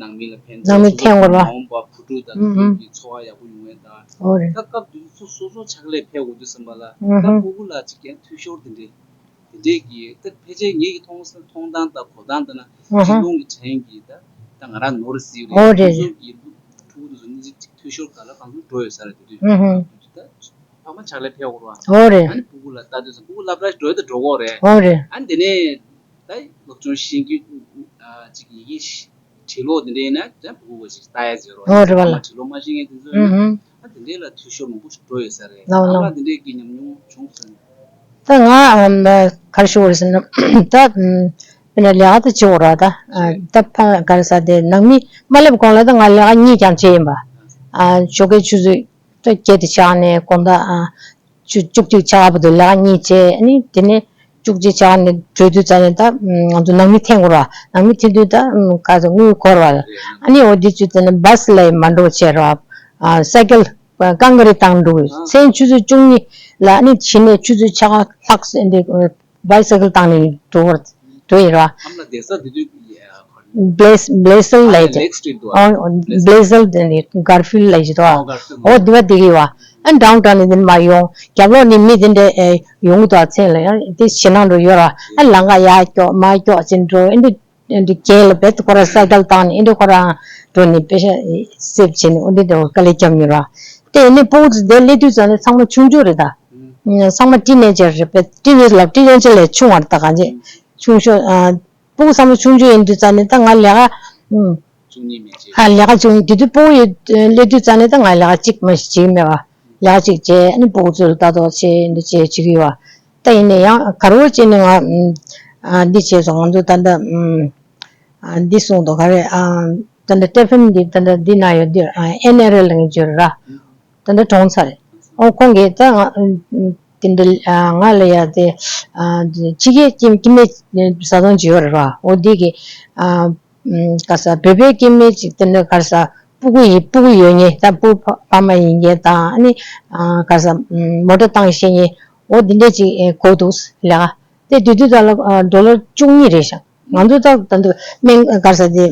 ནང་མི་ལ་ཕན་ནང་མི་ཐོགས་ཐེངས་འོར་བ། མ་འོངས་པ་བུ་ཕྲུག་དང་ཧུམ་ཧུམ། བུ་ཕྲུག་གི་འཚོ་བ་ཡག་པོ་ཡོང་ཡས་ད། འོ་རེད། ད་སྐབས་དེ་དུས་སོ་སོ་ཕྱག་ལས་ཕེབས་དགོས་དུས་ཙམ་པ་ལ་ཧུམ་ད་ཧུམ། སྤུ་གུ་ལ་ཅིག་ཀྱང་འཐུས་ཤོར་དེ་འདྲས། དེ་འདྲས་ཀྱི་ད་ཕལ་ཆེར་ངེད་ཀྱི་མཐོང་མཐོང་སྟངས་དང་གོ་སྟངས་ལྟར་ན་ཨ་ཧ། སྤྱི་ཡོངས་ཀྱི་ཕྲན་གྱི་ད་ད་ང་རང་ནོར་སྲིད་རེད། ཨོ་རེད། ཁོང་ཚོ་གི་ཕྲུ་གུ་དེ་ཚོ་ནི་ཅིག་འཐུས་ཤོར་ག་ལ་གང་འཚམ་འགྲོ་ཡོད་ས་རེད་དེ་དུས་ཨ་ཧ། དེ་དུས་ད་ཕ་མ་ཕྱག་ལས་ཕེབས་དགོས་རེད་བ། ཨོ་རེད། ཨ་ནི་སྤུ་གུ་ལ་ལྟ་དུས་ཙམ་སྤུ་གུ་སློབ་གྲྭ་འགྲོ་ཡོད་ད་འགྲོ་དགོས་རེད། ཨོ་རེད། ཨ་ནི་དེ་ནས་ད་སློབ་སྦྱོང་ཤེས་རྒྱུ་ཨ་ཅིག་ཡི་གེ་ཤ་བྲིས་ཀློག་དེ་འདྲ་ཡིན་ན་ད་སྤུ་གུ་ག་ཅིག་ལྟ་ཡ་ཟེར་རོ། ཨོ་རེད་བ་ལ། ཨ་མ་བྲིས་ཀློག་མ་ཤེས་མཁན་དེ་ཚོ་ཡིན་ན་ཨུ་ཧུམ། ཨ་དེ་འདྲས་ལ་འཐུས་ཤོར་མང་པོ་ཞིག་འགྲོ་ཡོད་ས་རེད། ལའོ་ཨ་ལའོ། མ་དེ་འདྲས་ཀྱི་ཉམས་མྱོང་བྱུང་སོང་། ད་ང་ཨམ་ག་རེ་ཞུ་དགོས་རེད་ཟེར་ན་ད་ཨམ་དཔེར་ན་ལས་ཀ་ད་བྱེད་དགོས་རེད་ད། ཨ་ད་ཕ་ག་རེ་ཟེར་དེ་ནང་མི་མ་སླེབས་གོང་ལ་ད་ང་ལས་ཀ་གཉིས་ཀྱང་བྱས་ཡིན་པ། ཨ་ཞོགས་ཀའི་ཆུ་ཚོད་ད་བརྒྱད་དེ་ཆགས་ནས་དགོང་དག་ཨ་བཅུ་བཅུ་གཅིག་ཆགས་བར་དུ་ལས་ཀ་གཉིས་བྱས། ཨ་ནི་དེ་ནས་བཅུ་གཅིག་ཆགས་ནས་བྲོས་དུས་ཙམ་ནས་ད་ང་ཚོ་ནང་མི་འཐེན་དགོས་ར། ནང་མི་འཐེན་དུས་ད་ག་ཚོད་དངུལ་འཁོར་བ། ཨ་ནི་འོ་དེ་བཅུ་ཙམ་ནས་བྷ་སི་ལ་ཡང་མ་འགྲོ་བྱས་ར། ཨ་སའི་ཀལ་ རྐང་ག་རེ་བཏང་འགྲོ་གི། མཚན་ཆུ་ཚོད་བཅུ་གཉིས་ལ་ནི་ཕྱི་ནས་ཆུ་ཚོད་ཕྱེད་ཀ་ལྷག་འདི་བྷའི་སི་ཀལ་བཏང་ནས་འགྲོ་བར་འགྲོ་ཡིན་ར། ཨམ་ལ་བསྡད་ས་དེ་དུས་Blaisdell Blaisdell ལ་ཡིན། Lake Street དུ། ཨོ། Blaisdell དེ་ནི་Garfield ལ་ཡིན་དོ། ཨོ་Garfield ཨོ་དེ་བ་དེ་གི་བ། ཨ་downtown ནས་དེ་ནི་མ་ཡོང་། རྒྱབ་ལོགས་ནས་མི་དེ་འདྲ་ཡོང་གི་འདུག་མཚན་ལ་ཡང་དེ་ཕྱི་ནང་འགྲོ་ཡོད་ར། ཨ་ལམ་ཁ་ཡར་ཀྱོག་མར་ཀྱོག་ཅིག་འགྲོ། ཨ་འདི་འདི་རྒན་ལ་བེད་ཁོ་ར་སའི་ཀལ་བཏང་ནས་ཨ་འདི་ཁོ་རང་འགྲོ་ནས་པེ་ཤ་སེབ་བྱས་ནས་ཨ་འདི་འདྲ་དཀའ་ལས་བརྒྱབ་མྱོང་ར། དེ་ནས་ཕྲུ་གུ་དེ་སླེབས་དུས་ཙམ་ནས་ཚང་མ་ཆུང་ཆུང་རེད་ད། ཚང་མ་ཊིན་ཨེ་ཇར་རེད་པས། ཊིན་ཨེ་ཇར་ལབ། ཊིན་ཨེ་ཇར་ལས་ཆུང་བ་རེད་ད། གང་ཅི་ཆུང་ཤོས། ཕྲུ་གུ་ཚང་མ་ཆུང་ཆུང་ཡིན་དུས་ཙམ་ནས་ད་ང་ལས་ཀ་ཨ་ལས་ཀ་བྱུང་། དེ་དུས་སྤོ་བོ་ཡོད་སླེབས་དུས་ཙམ་ནས་ད་ང་ལས་ཀ་གཅིག་མ་ཞིག་བྱེད་ཀྱི་མེད་པ། ལས་ཀ་གཅིག་བྱས། ཨ་ནི་སྤོ་བོ་ཚོ་ལ་ལྟ་རྟོག་བྱས། འདི་བྱས་བྱེད་ཀྱི་ཡོད་པ། ད་ཡིན་ནའི་ཡང་ག་རེ་བྱས་ནས་ང་ཨ་འདི་བྱས་སོང་། ང་ཚོ་ད་ལྟ་ཨ་འདི་གསུངས་འདུག་ག་རེ། ཨ་ད་ལྟ་ཊེ་ཧྥེམ་འདི་ད་ལྟ་འདི་ན་ཡོད་དུས་ཨ་ཨེན་ཨར་ཨེལ་ལབ་མཁན་ཅིག་ཡོད་རེད་ར། ད་ལྟ་གྲོངས་ཚར་རེད། ཨོ་ཁོང་གིས་ད་ང་དེ་འདྲ་ང་ལ་ཡ་དེ་ཕྱི་རྒྱལ་སྐྱེ་སྐྱེ་དམན་བཟའ་ཚང་ཅིག་ཡོད་རེད་པ། ཨོ་དེ་གིས་ག་ས་བོད་པའི་སྐྱེ་དམན་ཅིག་དེ་འདྲ་ག་ས་སྤུ་གུ་ཡི་སྤུ་གུ་ཡོད་མཁན་དང་སྤུ་གུ་ཕ་མ་ཡིན་མཁན་དང་། ཨ་ནི་ག་ས་མོ་ཊ་བཏང་ཤེས་མཁན་ཨོ་དེ་འདྲ་ཅིག་དགོས་འདུག་ལས་ཀ། དེ་དུས་དུས་ད་ལ་ཌོ་ལར་བཅུ་གཉིས་རེད་ཤག་ང་ཚོ་ད་ད་འདུག་སྨན་ག་ས་དེ་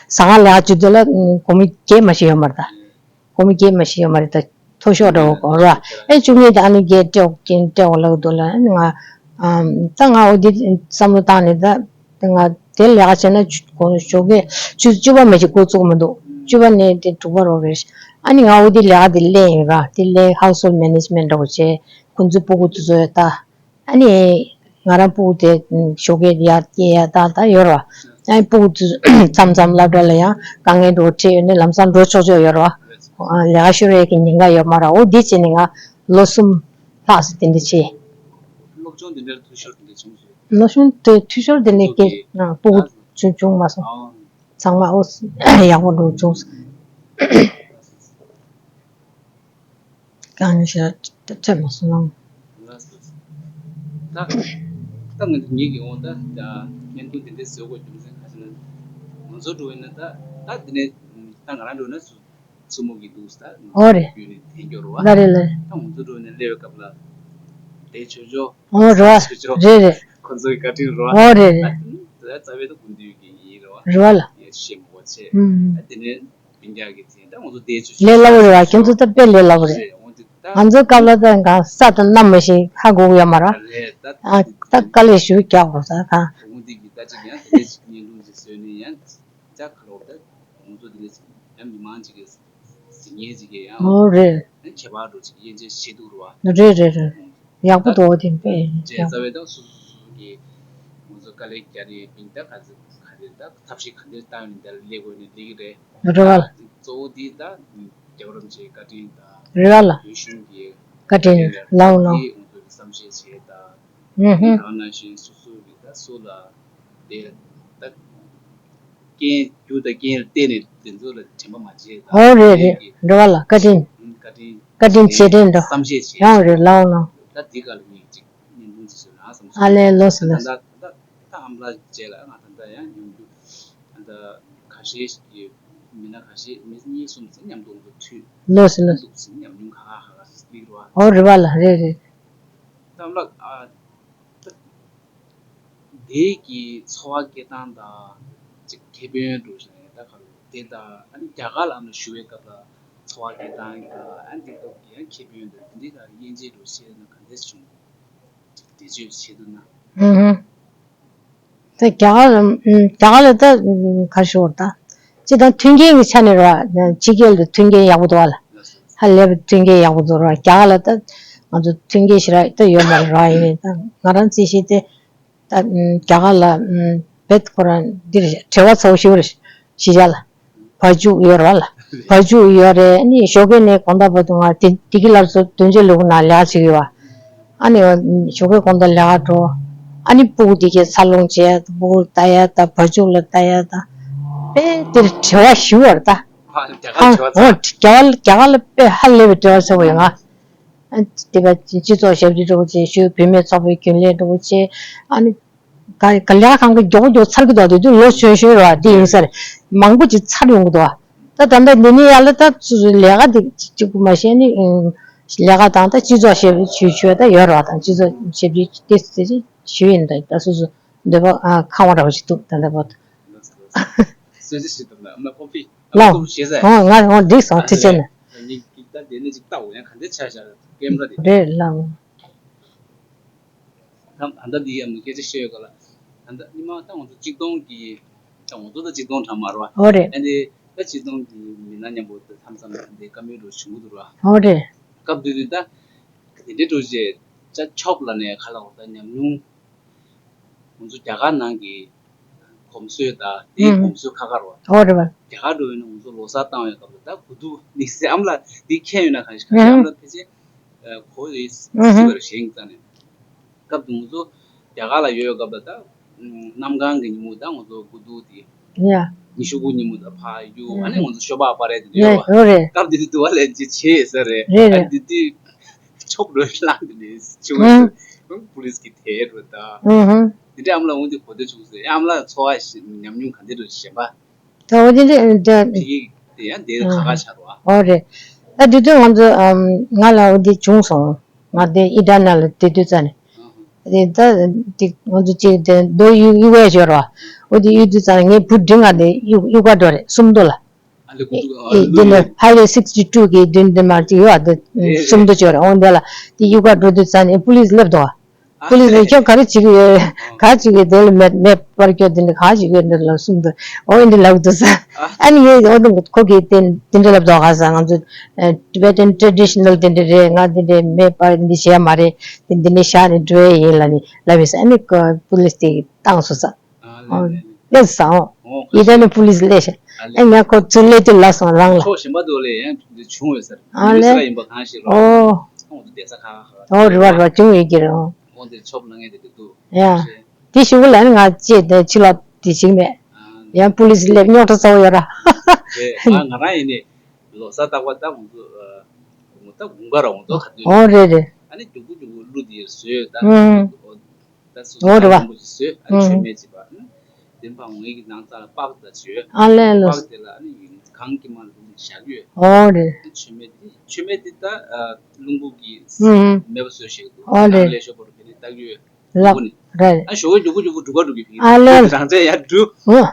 ཟ་ཁང་ལས་ཀ་བྱེད་དུས་ལ་སྒོར་མོ་བརྒྱད་མ་ཞིག་ཡོད་མ་རེད་ད། སྒོར་མོ་བརྒྱད་མ་ཞིག་ཡོད་མ་རེད་ད། མཐོ་ཤོས་འདྲ་བོ་གོ་ར། ཨེ་བཅུ་གཉིས་དེ་ཨ་ནི་བརྒྱད་སྤྲད་སྤྲད་འོ་ལབ་འདུག་ལ། ཨ་ནི་ང་ཨམ་ད་ང་འོ་འདི་བསམ་བློ་བཏང་ནས་ད་ང་དེ་ལས་ཀ་བྱས་ན་ཆུ་གོ་ཞོགས་ཀས་ཆུ་ཚོད་བཅུ་པ་མ་ཞིག་འགོ་བཙུགས་མི་འདུག་བཅུ་པ་ནས་དེ་དྲུག་པ་རོ་རེད། ཨ་ནི་ང་འོ་འདི་ལས་ཀ་དེ་ལེན་ཡིན་ར། དེ་ལས་ཧའུ་སི་ཧོལ་མེ་ནེཇ་མེན་འདྲ་བོ་བྱས། ཁོང་ཚོའི་སྤུ་གུ་དེ་ཚོ་ཡ་ད། ཨ་ནི་ང་རང་སྤུ་གུ་དེ་ཞོགས་ཀས་ཡར་སྐྱེལ་ཡ་ད་ད་ཡོད་རེད་བ། ཨ་ནི་སྤུ་གུ་དེ་མཚམས་མཚམས་སློབ་གྲྭ་ལ་ཡང་དཀའ་ངལ་འདྲ་བོ་འཕྲད་ཡོད་ན་ལམ་སང་འགྲོ་ཆོག་ཆོག་ཡོད་རེད་བ། ལས་ཀ་ཤོར་ཡས་ཀྱི་ཉེན་ཁ་ཡོད་མ་རེད། འོ་འདི་བྱས་ནས་ང་ལོ་གསུམ་ལྷག་ཙམ་དེ་འདྲ་བྱས། སློབ་སྦྱོང་དེ་འདྲར་འཐུས་ཤོར་དེ་འདྲ་བྱུང་ཟེར། ལོ་གསུམ་དེ་འཐུས་ཤོར་དེ་འདྲ་སྐྱེས་ན་སྤུ་གུ་བྱུང་བྱུང་མ་སོང་། ཚང་མ་འོ་ཡག་པོ་འགྲོ་བྱུང་། གང་ནས་ཤར་ཐེབས་མ་སོང་ལང་། ལགས་སོ། ད་ད་ང་ངེད་ཀྱི་འོང་ད་ད་བརྙན་ཐུང་དེ་འདྲའི་བཟོ་དགོས་རྒྱུ་མཚན་ག་ཚོད་ན། ང་ཚོ་འགྲོ་ཡིན་ན་ད་ད་དེ་ནས་ད་ང་རང་འགྲོ་ན་སུ་སུ་མོ་གི་འདུག་ད། ཨོ་རེད། བརྒྱུད་ནས་དེ་འགྱུར་བ། ལ་རེད་ལ་རེད། ད་ང་ཚོ་འགྲོ་ཡིན་ན་སླེབས་པའི་སྐབས་ལ་དེ་ཆོས་ཆོས། ཨོ་རེད་བ། ཆོས་ཆོས། རེད་རེད། ཁོ་ཚོ་གི་བཀའ་དྲིན་རེད་བ། ཨོ་རེད་རེད། ད་རྩ་བའི་ད་སྐུ་མདུན་གྱི་ཡིན་རེད་བ། རེད་བ་ལ། ཡ་ཤེས་མ་གོ་ཆེ། ཨུམ། ད་དེ་ནས། སྤུན་ཀྱག་གི་ཚེ་ད་ང་ཚོ་དེ་ཆུ་ལས་སླ་པོ་རེད་བ། ཁྱོད་ཚོ་ད་དཔེ་ལས་སླ་པོ་རེད། རེད། འོན་ཏེ་ད་ང་ཚོའི་སྐབས་ལ་ད་གང་ས་དང་གནམ་མ་ཞིག་ཧ་གོ་གི་ཡོད་མ་རེད། རེད་ད་ཨ་ད་དཀའ་ལས་ཞུ་རྒྱག་དགོས་ས་ད། འོན་ཏེ་གི་ད་ཅིག་ཡང་དེ་ཅིག་བརྙན་ཐུང་ཅིག་བཟོས་ནས་ཡང་ཅག་ཁ་ལོག་ད་ང་ཚོ་དེ་ལས་ཡང་མི་མང་ཅིག་གི་གཟིགས་མཁན་ཅིག་གི་ཡང་ཨོ་རེད། ཡང་ཁྱད་པར་འགྲོ་ཅིག་དབྱེ་འབྱེད་བྱེད་ཐུབ་རེད་བ། རེད་རེད་རེད། ཡག་པོ་འདུག་དེ་དཔེ་ཡག་རྩ་བའི་ད་སོ་སོ་སོ་སོ་གི་ང་ཚོ་དཀའ་ལས་རྒྱག་རེད། སྤུན་ཀྱག་ག་ཚོད་ག་རེ་ད་ཐབས་ཤེས་ག་འདྲ་བཏང་ནས་འདིར་སླེབས་དགོས་ནས་སླེབས་ཀྱི་རེད། རེད་བ་ལ། གཙོ་བོ་འདི་ད་རྒྱལ་བ་རིན་པོ་ཆེའི་བཀའ་དྲིན་དང་། རེད་བ་ལ། བོད་གཞུང་གི་བཀའ་དྲིན་ལའོ་ལའོ། འདི་ང་ཚོ་གི་བསམ་ཤེས་བྱས་དང་། ཨུ་ཧུ། ད་ག་ནང་བཞིན་སོ་སོ་གི་ད་སུ་ལ་དེ་ད་རྐྱེན་རྒྱུ་དང་རྐྱེན་ལ་བརྟེན་ནས་དེ་ཚོ་ལ་དྲན་པ་མ་བརྗེད་དང་། ཨོ་རེད་རེད། རེད་བ་ལ། བཀའ་དྲིན། བཀའ་དྲིན། བཀའ་དྲིན་རྗེས་དྲན་འགྲོ། བསམ་ཤེས་བྱས། ཡང་རེད་ལའོ་ལའོ། ད་འདི་ག་ལ་ངས་ཅིག་བརྙན་ཐུང་ཅིག་བཟོས་ན་བསམ་སོང་། ཨ་ལས་ལོས་ལོས། ད་ད་ད་ཨ་མ་ལགས་རྗེས་ལ་ང་ད་ལྟ་ཡང་ཡོང་རྒྱུ། ད་ལྟ་ཁ་ཤས་ཤིག་གི་མི་སྣ་ཁ་ཤས་མི་གཉིས་གསུམ་ཙམ་མཉམ་དུ་འདུག་ཐུག་ལོས་ལོས། འདུག་ཟིན་ཉམས་མྱོང་ཁ་ཁ་ཁ་ཁ་ཟིག་སླེབས་རོགས། ཨོ་རེད་བ་ལ། རེད་རེད། ད་ཨ་མ་ལགས་ཨ་ད་དེ་གི་འཚོ་བ་སྐྱེལ་སྟངས་དང་ཅིག་ཁེ་ཕན་འགྲོ་བཞིན་ད་ཁ་ལོ་དེ་དང་ཨ་ནི་རྒྱ་གར་ལ་ཨ་ནི་བཞུགས་པའི་སྐབས་ལ་འཚོ་བ་སྐྱེལ་སྟངས་དང་ཨ་ནི་དེ་སྐབས་ཀྱི་ཡང་ཁེ་ཕན་འདུག་དེ་འདྲའི་ལ་དབྱེ་འབྱེད་འགྲོ་བཤད་ན་ག་འདྲས་བྱུང་། འགྲེལ་བརྗོད་བྱེད་ཐུབ་ན། ཧུམ་ཧུམ། ད་རྒྱ་གར་ལ་ཨུམ་རྒྱ་གར་ལ་ད་ཨུམ་ག་རེ་ཞུ་དགོས་རེད་ད། སྤྱིར་བཏང་མཐུན་རྐྱེན་གྱི་ཆ་ནས་རེད་བ། ཕྱི་རྒྱལ་དུ་མཐུན་རྐྱེན་ཡག་པོ་འདུག་བ་ལ། ཧ་ལས་པའི་མཐུན་རྐྱེན་ཡག་པོ་འདུག་རེད་བ། རྒྱ་གར་ལ་ད་ང་ཚོ་མཐུན་རྐྱེན་ཞེ་དྲག་ད་ཡོད་མ་རེད་རེད་བ། ཡིན་ནའི་ད་ང་རང་རྩིས་བཞིན་དེ་ད་ཨུམ་རྒྱ་གར་ལ་ཨུམ་བེད་ཁོ་རང་འདིར་བྲེལ་བ་ཚ་པོ་ཞིག་རེད། གཞིས་ཆགས་ལ། བ་ཕྱུགས་ཡོད་རེད་བ་ལ། བ་ཕྱུགས་ཡོད་རེད། ཨ་ནི་ཞོགས་ཀས་ནས་དགོང་དག་བར་དུ་ང་དེ་དེ་གི་ལ་སོ་དོན་གཅོད་ལུག་ན་ལས་ཀ་བྱེད་ཀྱི་ཡོད་བ། ཨ་ནི་ཞོགས་ཀས་དགོང་དག་ལས་ཀ་འགྲོ། ཨ་ནི་སྤུ་གུ་དེ་གའི་འཚར་ལོངས་བྱས། སྤུ་གུ་ལ་ལྟ་ཡ་དང་བ་ཕྱུགས་ལ་ལྟ་ཡ་དང་། དཔེ་དེར་བྲེལ་བ་ཞེ་པོ་རེད་ད། ཨ་རྒྱ་གར་བྲེལ་བ་ཚ། ཨོ་རྒྱ་གར་རྒྱ་གར་ལ་དཔེ་ཧ་ལས་པའི་བྲེལ་བ་ཚ་པོ་ཡོད་ང་། ཨ་དེ་ག་སྤྱི་ཚོགས་ཞབས་ཕྱི་འགྲོ་བྱས། ཞོགས་བུད་མེད་ཚོགས་པའི་རྒྱུན་ལས་འགྲོ་བྱས། ཨ་ནི། ག་ག་ལས་ཁང་གི་མགྱོགས་མགྱོགས་ཚར་གི་འདུག་དེ་དུས་ལོ་གཞོན་གཞོན་རེད་བ། དེ་ཡིན་ས་རེད། མང་པོ་ཅིག་ཚར་ཡོང་གི་འདུག་བ། ད་ད་ལྟ་འདི་ནས་ཡར་ལ་ད་སོ་སོའི་ལས་ཀ་འདི་གཅིག་པུ་མ་བྱས་ནས་ཨུམ། ལས་ཀ་དང་ད་སྤྱི་ཚོགས་ཞབས་ཞུ་ཞུ་ད་ཡོད་རེད་བ། དང་སྤྱི་ཚོགས་ཞབས་ཞུ་དེ་དེ་ཞུ་ཡིན། ད་ད་སོ་སོ་འདོད་པ་ཨ་ཁེངས་པ་འདྲ་བོ་ཞིག་འདུག་ད་ལྟ་བར་དུ། ལགས་སོ། ལགས་སོ། གསོལ་ཇ་ཞིག་འདུག་ན་ཨ་མ་ཀོ་ཕི། ལགས། ཨ་མ་ཀོ་ཕི་བཞེས་ས། ཨོ་ང་ཨོ་འགྲིག་སོང་། ཨ་ཐུགས་རྗེ་ཆེ་ནས། ངས་ད་དེ་ནས་ཅིག་ལྟ་འོ་ཡང་ག་འདྲ་ཆགས་ཤག་ཀེམ་ར་དེ། རེད་ལགས། ད་ད་ལྟ་འདི་ཡང་སྐད་ཆ་བཤད་ཡོད་ག་ལ། ད་ལྟ་ཉི་མ་ད་ང་ཚོ་གཅིག་སྟོང་གི་ད་ང་ཚོ་ད་གཅིག་སྟོང་གྲངས་མ་རེད་བ། ཨོ་རེད། ཨ་འདི་ད་གཅིག་སྟོང་གི་མི་སྣ་མཉམ་པོ་ད་མཚམས་མཚམས་འདི་བཀའ་མོལ་འགྲོ་བྱུང་གི་འདུག་ར། ཨོ་རེད། སྐབས་དེ་དུས་ད་དེ་འདྲའི་འགྲོ་རྗེས་ཅ་ཆོབ་ལ་ནས་ཁ་ལག་ད་ཉམས་མྱོང་ང་ཚོ་རྒྱ་གར་ནང་གི་གོམས་སྲོལ་དང་དེའི་ཨུམ་གོམས་སྲོལ་ཁ་ཁ་རེད་བ། ཨོ་རེད་བ། རྒྱ་གར་འགྲོ་ཡོད་ན་ང་ཚོ་ལོ་གསར་བཏང་ཡོད་སྐབས་ལ་ད་དགུ་ཐུག་དམིགས་བསལ་ཨ་མ་ལགས་དེ་མཁྱེན་ཡོད་ན་གང་ཞིག་གང་ཞིག་ཨ་མ་ལགས་ཕལ་ཆེར་གོ་ཡོད་སྲིད་པ་རེད་གཞན་གྱི་རྩ་ནས། སྐབས་དེ་ང་ཚོ་རྒྱ་གར་ལ་ཡོད་ཡོད་སྐབས་ལ་ད་གནམ་གང་གི་ཉིན་མོ་ད་ང་ཚོ་དགུ་ཐུག་དེ་ཡ། ཉི་ཤུ་དགུ་ཉིན་མོ་ད་ཕར་གཡུག་ཨ་ནི་ང་ཚོ་ཤོ་སྦག་པ་རེད་དེ་ཡ་ཡོད་ཡོད་རེད། སྐབས་དེ་དུས་དུ་བ་ལས་ཅི་བྱེད་ཟེར་རེད། རེད་ཨ་རེད། དེ་དུས་ཆོག་འགྲོ་ལངས་དེ་ནས་ཆུ་ཨུ། བ་ཟེར་པུ་ལིས་ཀྱི་དེ་རུ་ད། ཨུ་ཧུ། དེ་འདྲ་ཨ་མ་ལགས་འོང་དེ་གོ་དེ་བྱུང་ཟེར་ཨ་མ་ལགས་འཚོ་བ་ཞིག་ཉམས་མྱོང་ག་འདྲ་རུ་ཞེན་པ། ད་འོ་དེ་འདྲ་དེ་ཡིག་དེ་ཡང་དེ་ཁ་ཁ་ཆགས་རོགས། ཨོ་རེད། ད་དེ་དུས་ང་ཚོ་ཨམ་ང་ལ་འོ་དེ་བྱུང་སོང་། ང་དེ་ཨི་ཊ་ལི་ནང་ལ་དེ་དུས་ཙ་ནས། དེ་ད་དེ་ང་ཚོ་གཅིག་དེ་རྡོ་གཡུག་གཡུག་ཡས་ཡོད་རོགས། འོ་དེ་གཡུག་དུས་ཙ་ནས་ངའི་བུ་འབྲིང་ང་དེ་གཡུག་གཡུག་ག་འགྲོ་རེད་སུམ་མདོ་ལ། ཨ་ལེ་ཨེ་ཨེ་དེ་ནས་ཧའི་ཝེ་སིག་སི་ཊི་ཊུ་གི་མདུན་དེ་མར་ཅིག་ཡོད་ཨ་དེ་ཨེ་སུམ་མདོ་ཅིག་ཡོད་རེད། འོ་འདི་ལ་དེ་གཡུག་ག་འགྲོ་དུས་ཙ་ནས་པུ་ལིས་སླེབས་འདུག་ཨ། ཨ་པུ་ལིས་ནས་ཁྱོད་ག་རེ་བྱེད་ཀྱི་ཡོད། ག་རེ་བྱེད་ཀྱི་ཡོད་དེ་ལ་མེ་མེ་སྤར་སྐྱོ་དེ་འདྲ་ག་རེ་བྱེད་ཀྱི་ཡོད་འདི་ལ་གསུངས་འདུག་འོ་འདི་ལབ་འདུག་ས། ཨ་ནི་ངས་འོ་འདི་ཁོ་གིས་དེ་དེ་འདྲ་ལབ་འདུག་ག་ས་ང་ཚོ་ཊི་བེ་ཊན་ཊེ་ཌི་ཤི་ནལ་དེ་འདྲ་རེད། ང་དེ་འདྲ་མེ་སྤར་འདི་བྱས་མ་རེད། དེ་འདི་འདྲ་བཞག་ནས་འགྲོ་ཡས་ཡིན་ལབ་ནས་ལབ་ཡོད་ས། ཨ་ནི་པུ་ལིས་དེ་བཏང་སོང་ས། ཨ་ལེ་ལེ་ལེ། ལས་བཟང་འོ། ཨི་ཊ་ལི་པུ་ལིས་ལས་ཤ། ཨ་ལེ། ཨེ་ང་ཁོ་ཚུར་སླེབས་དུས་ལབ་སོང་རང་ལ། ཕྱོགས་གཞན་པ་དུ་ལས་ཡང་འདི་བྱུང་ཡོད་ཟེར། ཨ་ལེ། མི་སེར་ཡིན་པ་གང་ཞིག་རོ། ཨོ། ཁོང་དུ་བསྡད་ས་ཁ་ཁ་ཁ། ཨོ་རེད་བ་རེད་བ་བྱུང་ཡོད་ཀྱི་རེད་ཨོ། ཁོང་དེ་ཆོབ་ལ་ངས་དེ་དུ་འདུག་ཡ། དེ་ཞུ་གི་ལ་ནི་ང་ཅེས་དེ་ཕྱི་ལོགས་དེ་ཞིག་མེད། ཨ། ཡང་པུ་ལིས་སླེབས་རྙོག་དྲ་ཚ་བོ་ཡོད་ར། རེད་ང་ང་རང་ཡིན་ནི་ལོ་གསར་རྟག་པར་ད་ང་ཚོ་ད་དགུན་ཁ་ར་ང་ཚོ་ག་དུས་ཨོ་རེད་རེད། ཨ་ནི་རྒྱུག་པོ་རྒྱུག་པོ་གླུ་དེ་བཟོས་ད། ཨུམ། ད་སོ་སོ་ཨོ་རེད་བ། ལ་མོ་ཞིག་བཟོས་ཨ་ནི་ཨུམ། མཆོད་མེ་བྱེད་པ་ཨ་ནི་དེ་འཕང་ངེད་ཀྱི་ནང་ཙ་ལ་པགས་ད་བྱོས། ཨ་ལེ་ལོ། པགས་དེ་ལ་ཨ་ནི་གང་གི་མ་ལུག་ནི་བཞག་ཡོད། ཨོ་རེད། མཆོད་མེ་དེ་མཆོད་མེ་དེ་ད་རླུང་བུ་གི་ཨུམ། མེ་བ་བཟོས་ཤིག་འདུག་ཨོ་རེད། ལས་ཤོ་པོ་རུ་ག་ནི་བཏགས་ཡོད། ལགས་རེད། ཨ་ཞོགས་ཀས་རྒྱུག་པོ་རྒྱུག་པོ་འབྲུ་ག་འབྲུ་གི་ཕིག་ཨ་ལེ། རང་ཚད་ཡར་འབྲུ། ཨོ།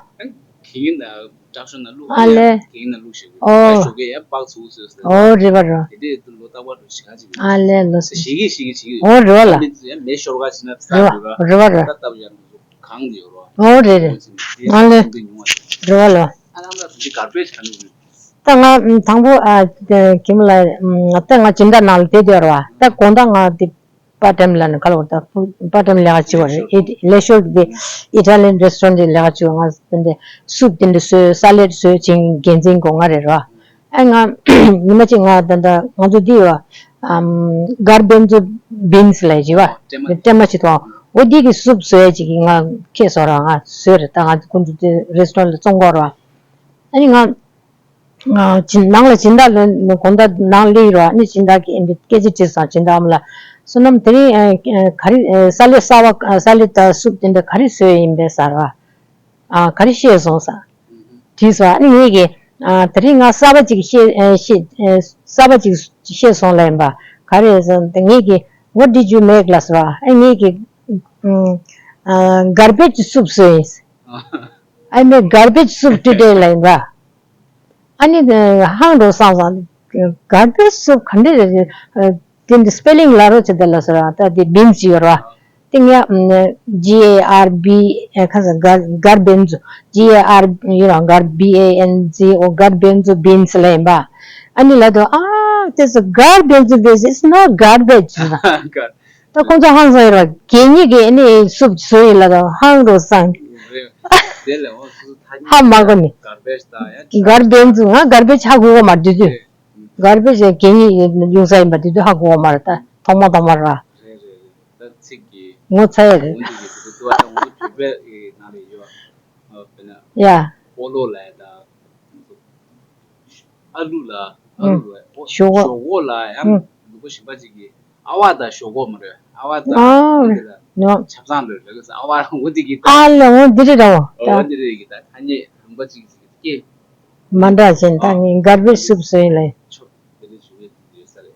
གིན་ན་དྲག་ཤོས་ན་ལུག་ཨ་ལེ། གིན་ན་ལུག་ཞིག་ཨོ། ཞོགས་ཀས་ཡར་པགས་ཚུགས་ཟོས་ཟེར། ཨོ་རེད་བ་རེད། དེ་དེ་ལོ་རྟག་པར་འགྲོ་ཞིག་ག་ཅིག་ཨ་ལེ་ལོ་སི། ཞིག་གི་ཞིག་གི་ཞིག་གི་ཨོ་རེད་བ་ལ། མི་ཚོ་ཡར་མེ་ཤོར་ག་ཕྱིན་ན་ས་རེད་བ་རེད་བ་རེད། ད་སྟབས་ཡར་འགྲོ་གང་དེ་ཡོད་རོ། ཨོ་རེད་རེད། ཨ་ལེ། རེད་བ་ལ། ཨ་ལམ་ལ་དེ་གར་པེ་ཇི་ག་ནས་ཡོད། ད་ང་དང་པོ་ཨ་ཁྱིམ་ལ་ད་ང་སྦྱིན་བདག་ནང་ལ་བསྡད་ཡོད་རེད་བ། ད་དགོང་དག་ང་དེ། པར་ཊེམ་ལ་ནི་ཁ་ལོ་ད་པར་ཊེམ་ལས་ཀ་བྱེད་པ་རེད། ལས་ཤོར་གི་ཨི་ཊ་ལི་ཡན་རེ་སི་ཊོ་རན་ཊི་ལས་ཀ་བྱེད་པ་ང་དེ་འདྲ་སུབ་དེ་འདྲ་བཟོས་ས་ལེ་ཌི་བཟོས་བྱེད་འགན་འཛིན་གོ་ང་རེད་རོ། ཨ་ང་ཉི་མ་གཅིག་ང་ད་ད་ང་ཚོ་འདི་ཡོད་ཨམ་གར་བེན་ཛོ་བིན་སི་ལ་ཡི་བ་སྲན་མ་སྲན་མ་བྱེད་དོ། འོ་འདི་གི་སུབ་བཟོས་ཡ་ཅིག་གི་ང་ཁྱེད་བཟོ་ར་ང་བཟོས་རེད། ད་ང་ཚོ་ཀུན་ཏུ་རེ་སི་ཊོ་རན་ཊི་ལ་བཙོང་གོ་རོ། ཨ་ནི་ང་ཨ་སྦྱིན་ནང་ལ་སྦྱིན་བདག་ལ་དགོང་དག་ནང་སླེབས་རོགས་ཨ་ནི་སྦྱིན་བདག་གིས་ཨེ་འདི་སྐད་ཆ་དྲིས་སོང་། སྦྱིན་བདག་ཨ་མ་ལགས་བསོད་ནམས་དེ་རིང་ཨ་ག་རེ་ཨ་ས་ལེ་གསར་བ་ས་ལེ་དང་སུབ་དེ་འདྲ་ག་རེ་བཟོས་ཡིན་པས་ཟེར་བ། ཨ་ག་རེ་བཤད་སོང་ཟེར་དྲིས་སོང་། ཨ་ནི་ངེད་ཀྱིས་ཨ་དེ་རིང་ང་གསར་བ་ཅིག་བཤད་ཨ་བཤད་ཨ་གསར་བ་ཅིག་བཤད་སོང་ལབ་ཡིན་པ་ག་རེ་ཟེར་ངེད་ཀྱིས་What did you make ལབ་སོང་། ཨ་ངེད་ཀྱིས་ཨ་garbage soup བཟོས་ཡིན། I made garbage soup today ལབ་ཡིན་པ། ཨ་ནི་ཧང་འགྲོ་སང་སང་གར་བེཇ་སུབ་ག་འདྲ་རེད། དེ་འདི་སྤེ་ལིང་ལ་རོ་ཆེ་དེ་ལ་སོ་ར་ད་དེ་བིན་སི་ཡོད་ར། དེ་ངས་G A R B ཁ་ས་གར་གར་བེན་ཛོ། G A R ཡོད་ར་གར་B A N Z O གར་བེན་ཛོ་བིན་སི་ལ་ཡིན་པ། ཨ་ནི་ལ་དོ་ཨ་དེ་སོ་གར་བེན་ཛོ་བིན་སི། It's not garbage ད་ཁོང་ཚོ་ཧང་སང་ཡོད་ར་གད་སྙིགས་ཀྱི་ཨ་ནི་སུབ་བཟོ་ཡིན་ལ་དོ་ཧང་འགྲོ་སང་། རེད། དེ་ལས་འོ་སོ་སོ་ཐ་སྙད་ཧ་མ་གོ་ནི། གར་བེཇ་དང་ཡང་གར་བེན་ཛོ་ང་གར་བེཇ་ཧ་གོ་གོ་མ་དུས་དུས། རེད། གར་བེཇ་གད་སྙིགས་ཡོང་ས་ཡིན་པ་དུས་དུས་ཧ་གོ་གོ་མ་རེད་ད་ཐོག་མ་ཐོག་མ་ར། རེད་རེད་རེད། ད་ཚིག་གི་ངོ་ཚ་ཡ་རེད། འོ་འདི་གི་དུས་དུས་ད་ང་ཚོ་བོད་པའི་ནང་ལ་ཡོད། དཔེར་ན་ཡ། སྤོ་ལོ་ལ་ཡ་ད། ཨ་ལུ་ལ་ཨ་ལུ་ལ་ཨོ་ཞོག་ཞོག་ཁོག་ལ་ཡང་ཨུ་ལུས་པོ་གཞན་པ་ཅིག་གིས་ཨ་བ་དང་ཞོག་ཁོག་མ་རེད། ཨ་བ་དང་ཨ་ཨ་དེ་ལ་ནོ་ཆབ་གསང་ལ་རེད་ཟེར། ཨ་བ་འོ་འདི་གི་ད་ཨ་ལ་འོ་འདི་རེད་ར་འོ་ཨོ་འདི་རེད་གི་ད་ཐ་སྙད་ལུང་པ་ཅིག་ཅིག་སྐྱེ། མ་འདྲ་ཞིང་ད་ངས་གར་པེ་ཇི་སུབ་བཟོས་ཡིན་ལེ། ཆོ་དེ་ནས་ཞུ་གི་ཡོད་ས་རེད།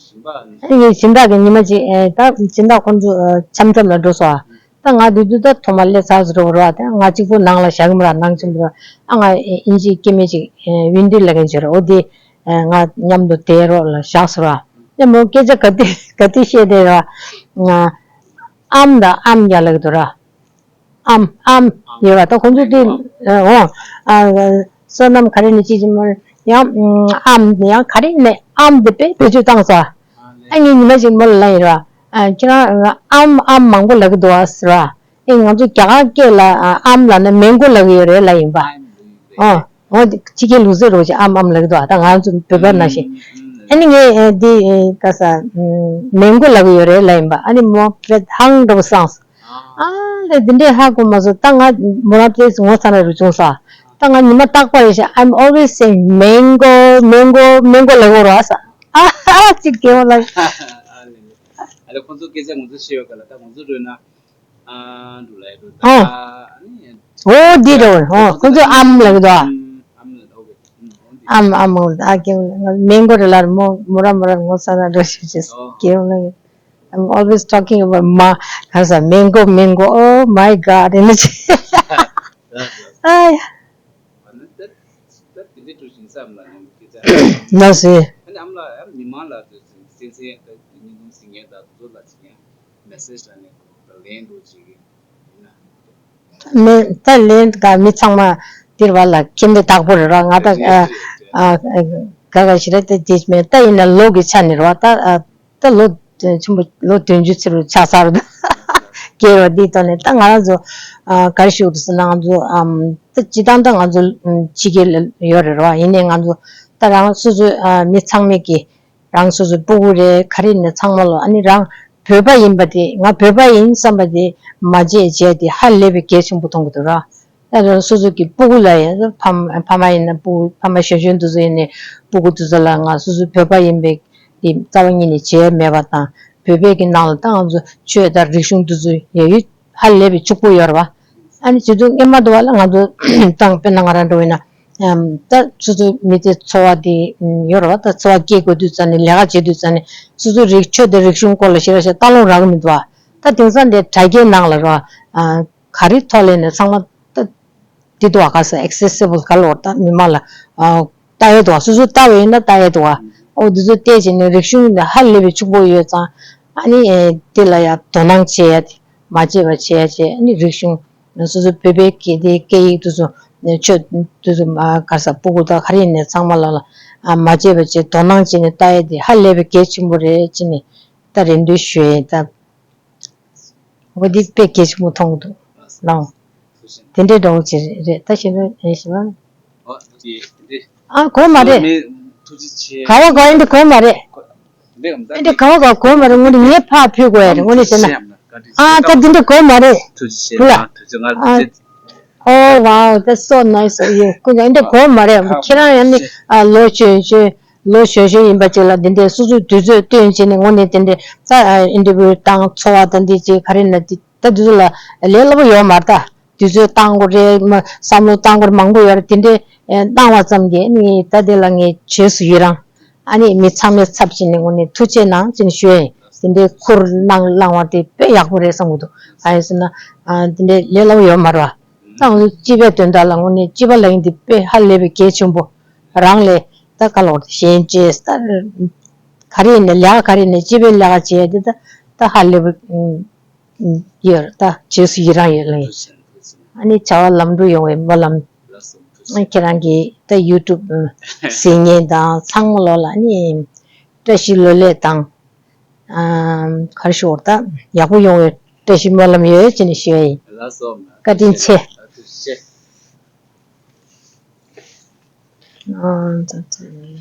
ཞིང་པ་ཨ་ནི་སྦྱིན་བདག་གི་ཉི་མ་གཅིག་ཨེ་ད་སྦྱིན་བདག་ཁོང་ཚོ་ཨ་འཆམ་འཆམ་ལ་འགྲོ་སོང་ཨ། ད་ང་དུས་དུས་ད་ཐོག་མ་སླེབས་ཚར་སོང་རོགས་རོགས་ཨ། ད་ང་གཅིག་པུ་ནང་ལ་བཞག་གི་མ་རེད། ནང་ཆེན་པོ་ཨ་ང་ཨིན་ཇི་སྐྱེ་དམན་ཅིག་ཨེ་ཝིན་ཏི་ལབ་མཁན་ཅིག་ཡོད་རེད། འོ་དེ་ཨེ་ང་མཉམ་དུ་བསྡད་རོགས་ལ་བཞག་སོང་ར། ཨ་མོ་སྐད་ཆ་ག་དུས་ག་དུས་བཤད་བསྡད་ར། ཨམ་དང་ཨམ་ཡ་ལབ་ཀྱི་འདུག་ར། ཨམ་ཨམ་ཡོད་པ་ད་ཁོང་ཚོ་དེ་འོ་ཨ་བསོད་ནམས་ག་རེ་ནས་ཅི་ཅི་མོ་ཡང་ཨམ་ཡང་ག་རེ་ནས་ཨམ་དེ་དཔེ་བེད་སྤྱོད་བཏང་ས། ཨ་ངས་ཉི་མ་ཅིག་མོ་ལ་ལབ་ཡིན་ར། ཨ་ཁྱེད་རང་ཨམ་ཨམ་མང་པོ་ལབ་ཀྱི་འདུག་ཨ་ཟེར་བ། ཨེ་ང་ཚོ་རྒྱ་གར་སྐད་ལ་ཨམ་ལབ་ན་མེང་གོ་ལབ་ཀྱི་ཡོད་རེད་ལབ་ཡིན་པ། ཨོ་ཨོ་ཕྱི་རྒྱལ་ལུགས་སྲོལ་རོགས་ཅིག་ཨམ་ཨམ་ལབ་ཀྱི་འདུག་ཨ། ད་ང་ཚོ་བོད་པ་ནང་བཞིན། ཨ་ནི་ངས་ཨེ་འདི་ཨེ་ག་ས་མེང་གོ་ལབ་ཀྱི་ཡོད་རེད་ལབ་ཡིན་པ། ཨ་ནི་མོ་དཔེ་ཧང་འདྲ་པོ་སངས། ཨ་ལས་འདི་འདྲས་ཧ་གོ་མ་སོང་། ད་ང་མོ་རང་དཔེ་ངོ་ཚ་ན་རུ་བྱུང་ས། ད་ང་ཉི་མ་རྟག་པར་རེད་ཤག I'm always saying mango mango mango ལབ་ཀྱི་ཡོད་རེད་ས། ཨ་ཧ་ཅིག་དགེ་བ་ལ། ཨ་ལས་ཨ་ལས་ཁོང་ཚོ་སྐད་ཆ་ང་ཚོ་ཤེས་ཡོད་ག་ལ། ད་ང་ཚོ་རོལ་ན། ཨ་འགྲོ་ལ་ཡ་འགྲོ་ད། ཨ་ནི་ཨོ་འདི་འགྲོ། ཨོ་ཁོ་ཚོ་ཨམ་ལབ་གི་འདུག་ཨ། ཨམ་ལབ་འགྲོ་གི་ཨམ་ཨམ་ཨོ་ཨ་ཀེ་མེང་གོ་རེ་ལར་མོ་མོ་ར་མོ་ར་ངོ་ས་ར་འགྲོ་ཤི་ཤི་ཀེ་ལ། I'm always talking about མ་ག་ས་མེང་གོ་མེང་གོ། Oh my God ཨེ་ནི་ཅི་ཨ་ཡ། ན་སེ། ཨ་ནི་ཨམ་ལ་ཡང་མི་མང་ལ་དུས་ཚོད་སེམས་སེམས་ཡང་ད་དུས་ཚོད་ལ་ཅི་ཡང་མེ་སེ་ཇི་ལ་ནི་ལན་འགྲོ་བྱེད་ཀྱི་ཡིན་ན། མི་ད་ལན་ག་མི་ཚང་མ་འདིར་བ་ལ་ཁྱིམ་དེ་བདག་པོ་རེད་ར། ང་ད་ཨ་ཨ་ག་ག་ཞིག་རེད་དེ་དེ་མེད་ད་ཡིན་ན་ལོ་གི་ཆ་ནས་རེད་བ། ད་ཨ་ད་ལོ་ཆེན་པོ་ལོ་བདུན་ཅུ་ཚེ་རུ་ཆགས་ཚར་འདུག་སྐྱེས་རོ་འདི་ཐོག་ནས་ད་ང་རང་ཚོ་ཨ་ག་རེ་ཞུ་དགོས་ཟེར་ན་ང་ཚོ་ཨམ་ད་སྤྱི་བཏང་ད་ང་ཚོ་ཕྱི་རྒྱལ་ཡོད་རེད་ར། ཡིན་ནའི་ང་ཚོ་ད་རང་སོ་སོའི་ཨ་མི་ཚང་མས་ཀྱི་རང་སོ་སོའི་སྤུ་གུ་རེད་ག་རེ་ནས་ཚང་མ་ལོ། ཨ་ནི་རང་བོད་པ་ཡིན་པ་དེ་ང་བོད་པ་ཡིན་བསམ་པ་དེ་མ་བརྗེད་བྱས་དེ་ཧ་ལས་པའི་གལ་ཆེན་པོ་མཐོང་གི་འདུག་ར། ཨ་རང་སོ་སོ་གི་སྤུ་གུ་ལ་ཡང་ཕ་མ་ཕ་མ་ཡིན་ན་སྤུ་གུ་ཕ་མ་གཞོན་གཞོན་དུ་ཚོ་ཡིན་ནའི་སྤུ་གུ་དུ་ཚོ་ལ་ང་སོ་སོའི་བོད་པ་ཡིན་པའི་གི་རྩ་བ་ཉིད་ནས་བྱས་མེད་པ་དང་། བོད་པའི་གི་ནང་ལ་ད་ང་ཚོ་ཆོས་དང་རིག་གཞུང་དུ་ཚོ་ཡ་ཡུལ་ཧ་ལས་པའི་ཕྱུག་པོ་ཡོད་རེད་བ། ཨ་ནི་བྱེད་དུས་སྔོན་མ་དུ་བ་ལ་ང་ཚོ་ཏང་དཔེར་ན་ང་རང་འགྲོ་བས་ན་ཨམ་ད་སོ་སོ་མི་ཚེ་འཚོ་བ་དེ་ཡོད་རེད་བ། ད་འཚོ་བ་སྐྱེལ་དགོས་དུས་ཙ་ནས་ལས་ཀ་བྱེད་དུས་ཙ་ནས་སོ་སོའི་རིག་ཆོས་དང་རིག་གཞུང་སྐོར་ལ་ཞེ་དྲག་ཞིག་ལྟ་ཀློག་རག་གི་མི་འདུག་བ། ད་དེང་སང་དེ་དྲ་རྒྱའི་ནང་ལ་རེད་བ། ཨ་ག་རེ་ཐོག་ལས་ནས་ཚང་མ་ད་དེ་འདུག་བ། ག་ས་accessible ག་ལོར་ད་མི་མང་ལ་ཨ་ལྟ་ཡས་འདུག་བ། སོ་སོ་ལྟ་བས་ཡིན་ན་ལྟ་ཡས་འདུག་བ། ཨོ་དེ་ཚོ་བལྟས་བྱས་ནས་རིག་གཞུང་དེ་ཧ་ལས་པའི་ཕྱུག་པོ་ཡོད་ཙང་། ཨ་ནི་ཨེ་དེ་ལ་ཡང་དོ་སྣང་བྱེད་ཡ་དེ་མ་བརྗེད་པ་བྱེད་ཡ་བྱས། ཨ་ནི་རིག་གཞུང་སོ་སོ་བོད་པའི་སྐད་དེ་སྐད་ཡིག་དེ་ཚོ་ཆོས་དེ་ཚོ་མ་ག་ས་སྤུ་གུ་དང་ག་རེ་ཡིན་ནས་ཚང་མ་ལ་ལ་ཨ་མ་བརྗེད་པ་བྱས་དོ་སྣང་བྱས་ནས་ལྟ་ཡ་དེ་ཧ་ལས་པའི་གལ་ཆེན་པོ་རེད་ཅེས་ནས་ད་རེ་འདུན་ཞུ་ཡ་ཡིན། ད་འོ་འདི་དཔེ་གལ་ཆེན་པོ་མཐོང་གི་འདུག་ལགས། དེ་འདྲའི་འདྲ་བོ་ཅིག་རེད། ད་ཤེས་ན་ཡིན་ཞེས་པ། ཨ་གོ་མ་རེད། ག་བ་གོ་ཡིན་འདི་གོ་མ་རེད། འདི་ག་བ་གོ་གོ་མ་རེད། དངོས་གནས་ངས་ཕར་ཕུལ་དགོས་ཡ་རེད། དངོས་གནས་བྱས་ན། ཨ་ད་འདི་འདྲ་གོ་མ་རེད། བུ་ལ། Oh wow, that's so nice of you. ཀུན་ཀྱང་འདི་གོ་མ་རེད། ཁྱེད་རང་ཡང་ནི་ལོ་གཞོན་གཞོན་ལོ་གཞོན་གཞོན་ཡིན་པ་ཅིག་ལ་འདི་འདྲའི་སོ་སོའི་དུས་ཚོད་བཏོན་བྱས་ནས་དངོས་གནས་དེ་འདྲའི་ད་ཨིན་ཊར་བིའུ་བཏང་འཚོ་བ་དང་འདི་ཅིག་ག་རེ་ན་འདི་ད་དུས་ཚོད་ལ་ལས་སླ་པོ་ཡོད་མ་རེད། ད་དུས་ཚོད་བཏང་དགོས་རེད། མ་བསམ་བློ་བཏང་དགོས་རེད། མང་པོ་ཡོད་རེད། དེ་འདྲའི་ཨེ་བཏང་བ་ཙམ་གྱིས་ནི་ད་དེ་ལ་ངས་རྗེས་སུ་ཡི་རང་། ཨ་ནི་མི་ཚང་མའི་ཚབ་བྱས་ནས་དངོས་གནས་ཐུགས་རྗེ་གནང་ཅེས་ཞུ་ཡ་ཡིན། དེ་འདྲའི་ཁུར་གནང་བླང་བ་དེ་དཔེ་ཡག་པོ་རེད་བསམ་གྱི་འདུག་གང་ཡིན་ཟེར་ན་ཨ་དེ་འདྲའི་ལས་སླ་པོ་ཡོད་མ་རེད་བ། ད་ང་ཚོ་སྤྱི་པའི་དོན་དག་ལ་དངོས་གནས་སྤྱི་པ་ལ་ཡིན་དེ་དཔེ་ཧ་ལས་པའི་གལ་ཆེན་པོ། རང་ལས་ད་ག་ལོར་གཞན་གཅེས་ད་ག་རེ་ཡིན་ནའི་ལས་ཀ་ག་རེ་ཡིན་ནའི་སྤྱི་པའི་ལས་ཀ་བྱས་དེ་ད་ད་ཧ་ལས་པའི་ཡོད་ད་རྗེས་སུ་ཡི་རང་ཡོད་ལ་ཡིན། ཨ་ནི་བྱ་བ་ལམ་འགྲོ་ཡོང་བའི་སྨོན་ལམ། ཨ་ཁྱེད་རང་གིས་ད་ཡུ་ཊུབ་གཟིགས་མཁན་དང་ཚང་མ་ལོ་ལ་ཨ་ནི་བཀྲ་ཤིས་ལོ་ལེགས་དང་། ཨམ་ག་རེ་ཞུ་དགོས་རེད། ད་ཡག་པོ་ཡོང་བའི་བཀྲ་ཤིས་སྨོན་ལམ་ཡོད་ཅེས་ནས་ཞུ་ཡ་ཡིན། ལགས་སོ། བཀའ་དྲིན་ཆེ། ཐུགས་རྗེ་ཆེ། ཨ་ཙི་ཙི།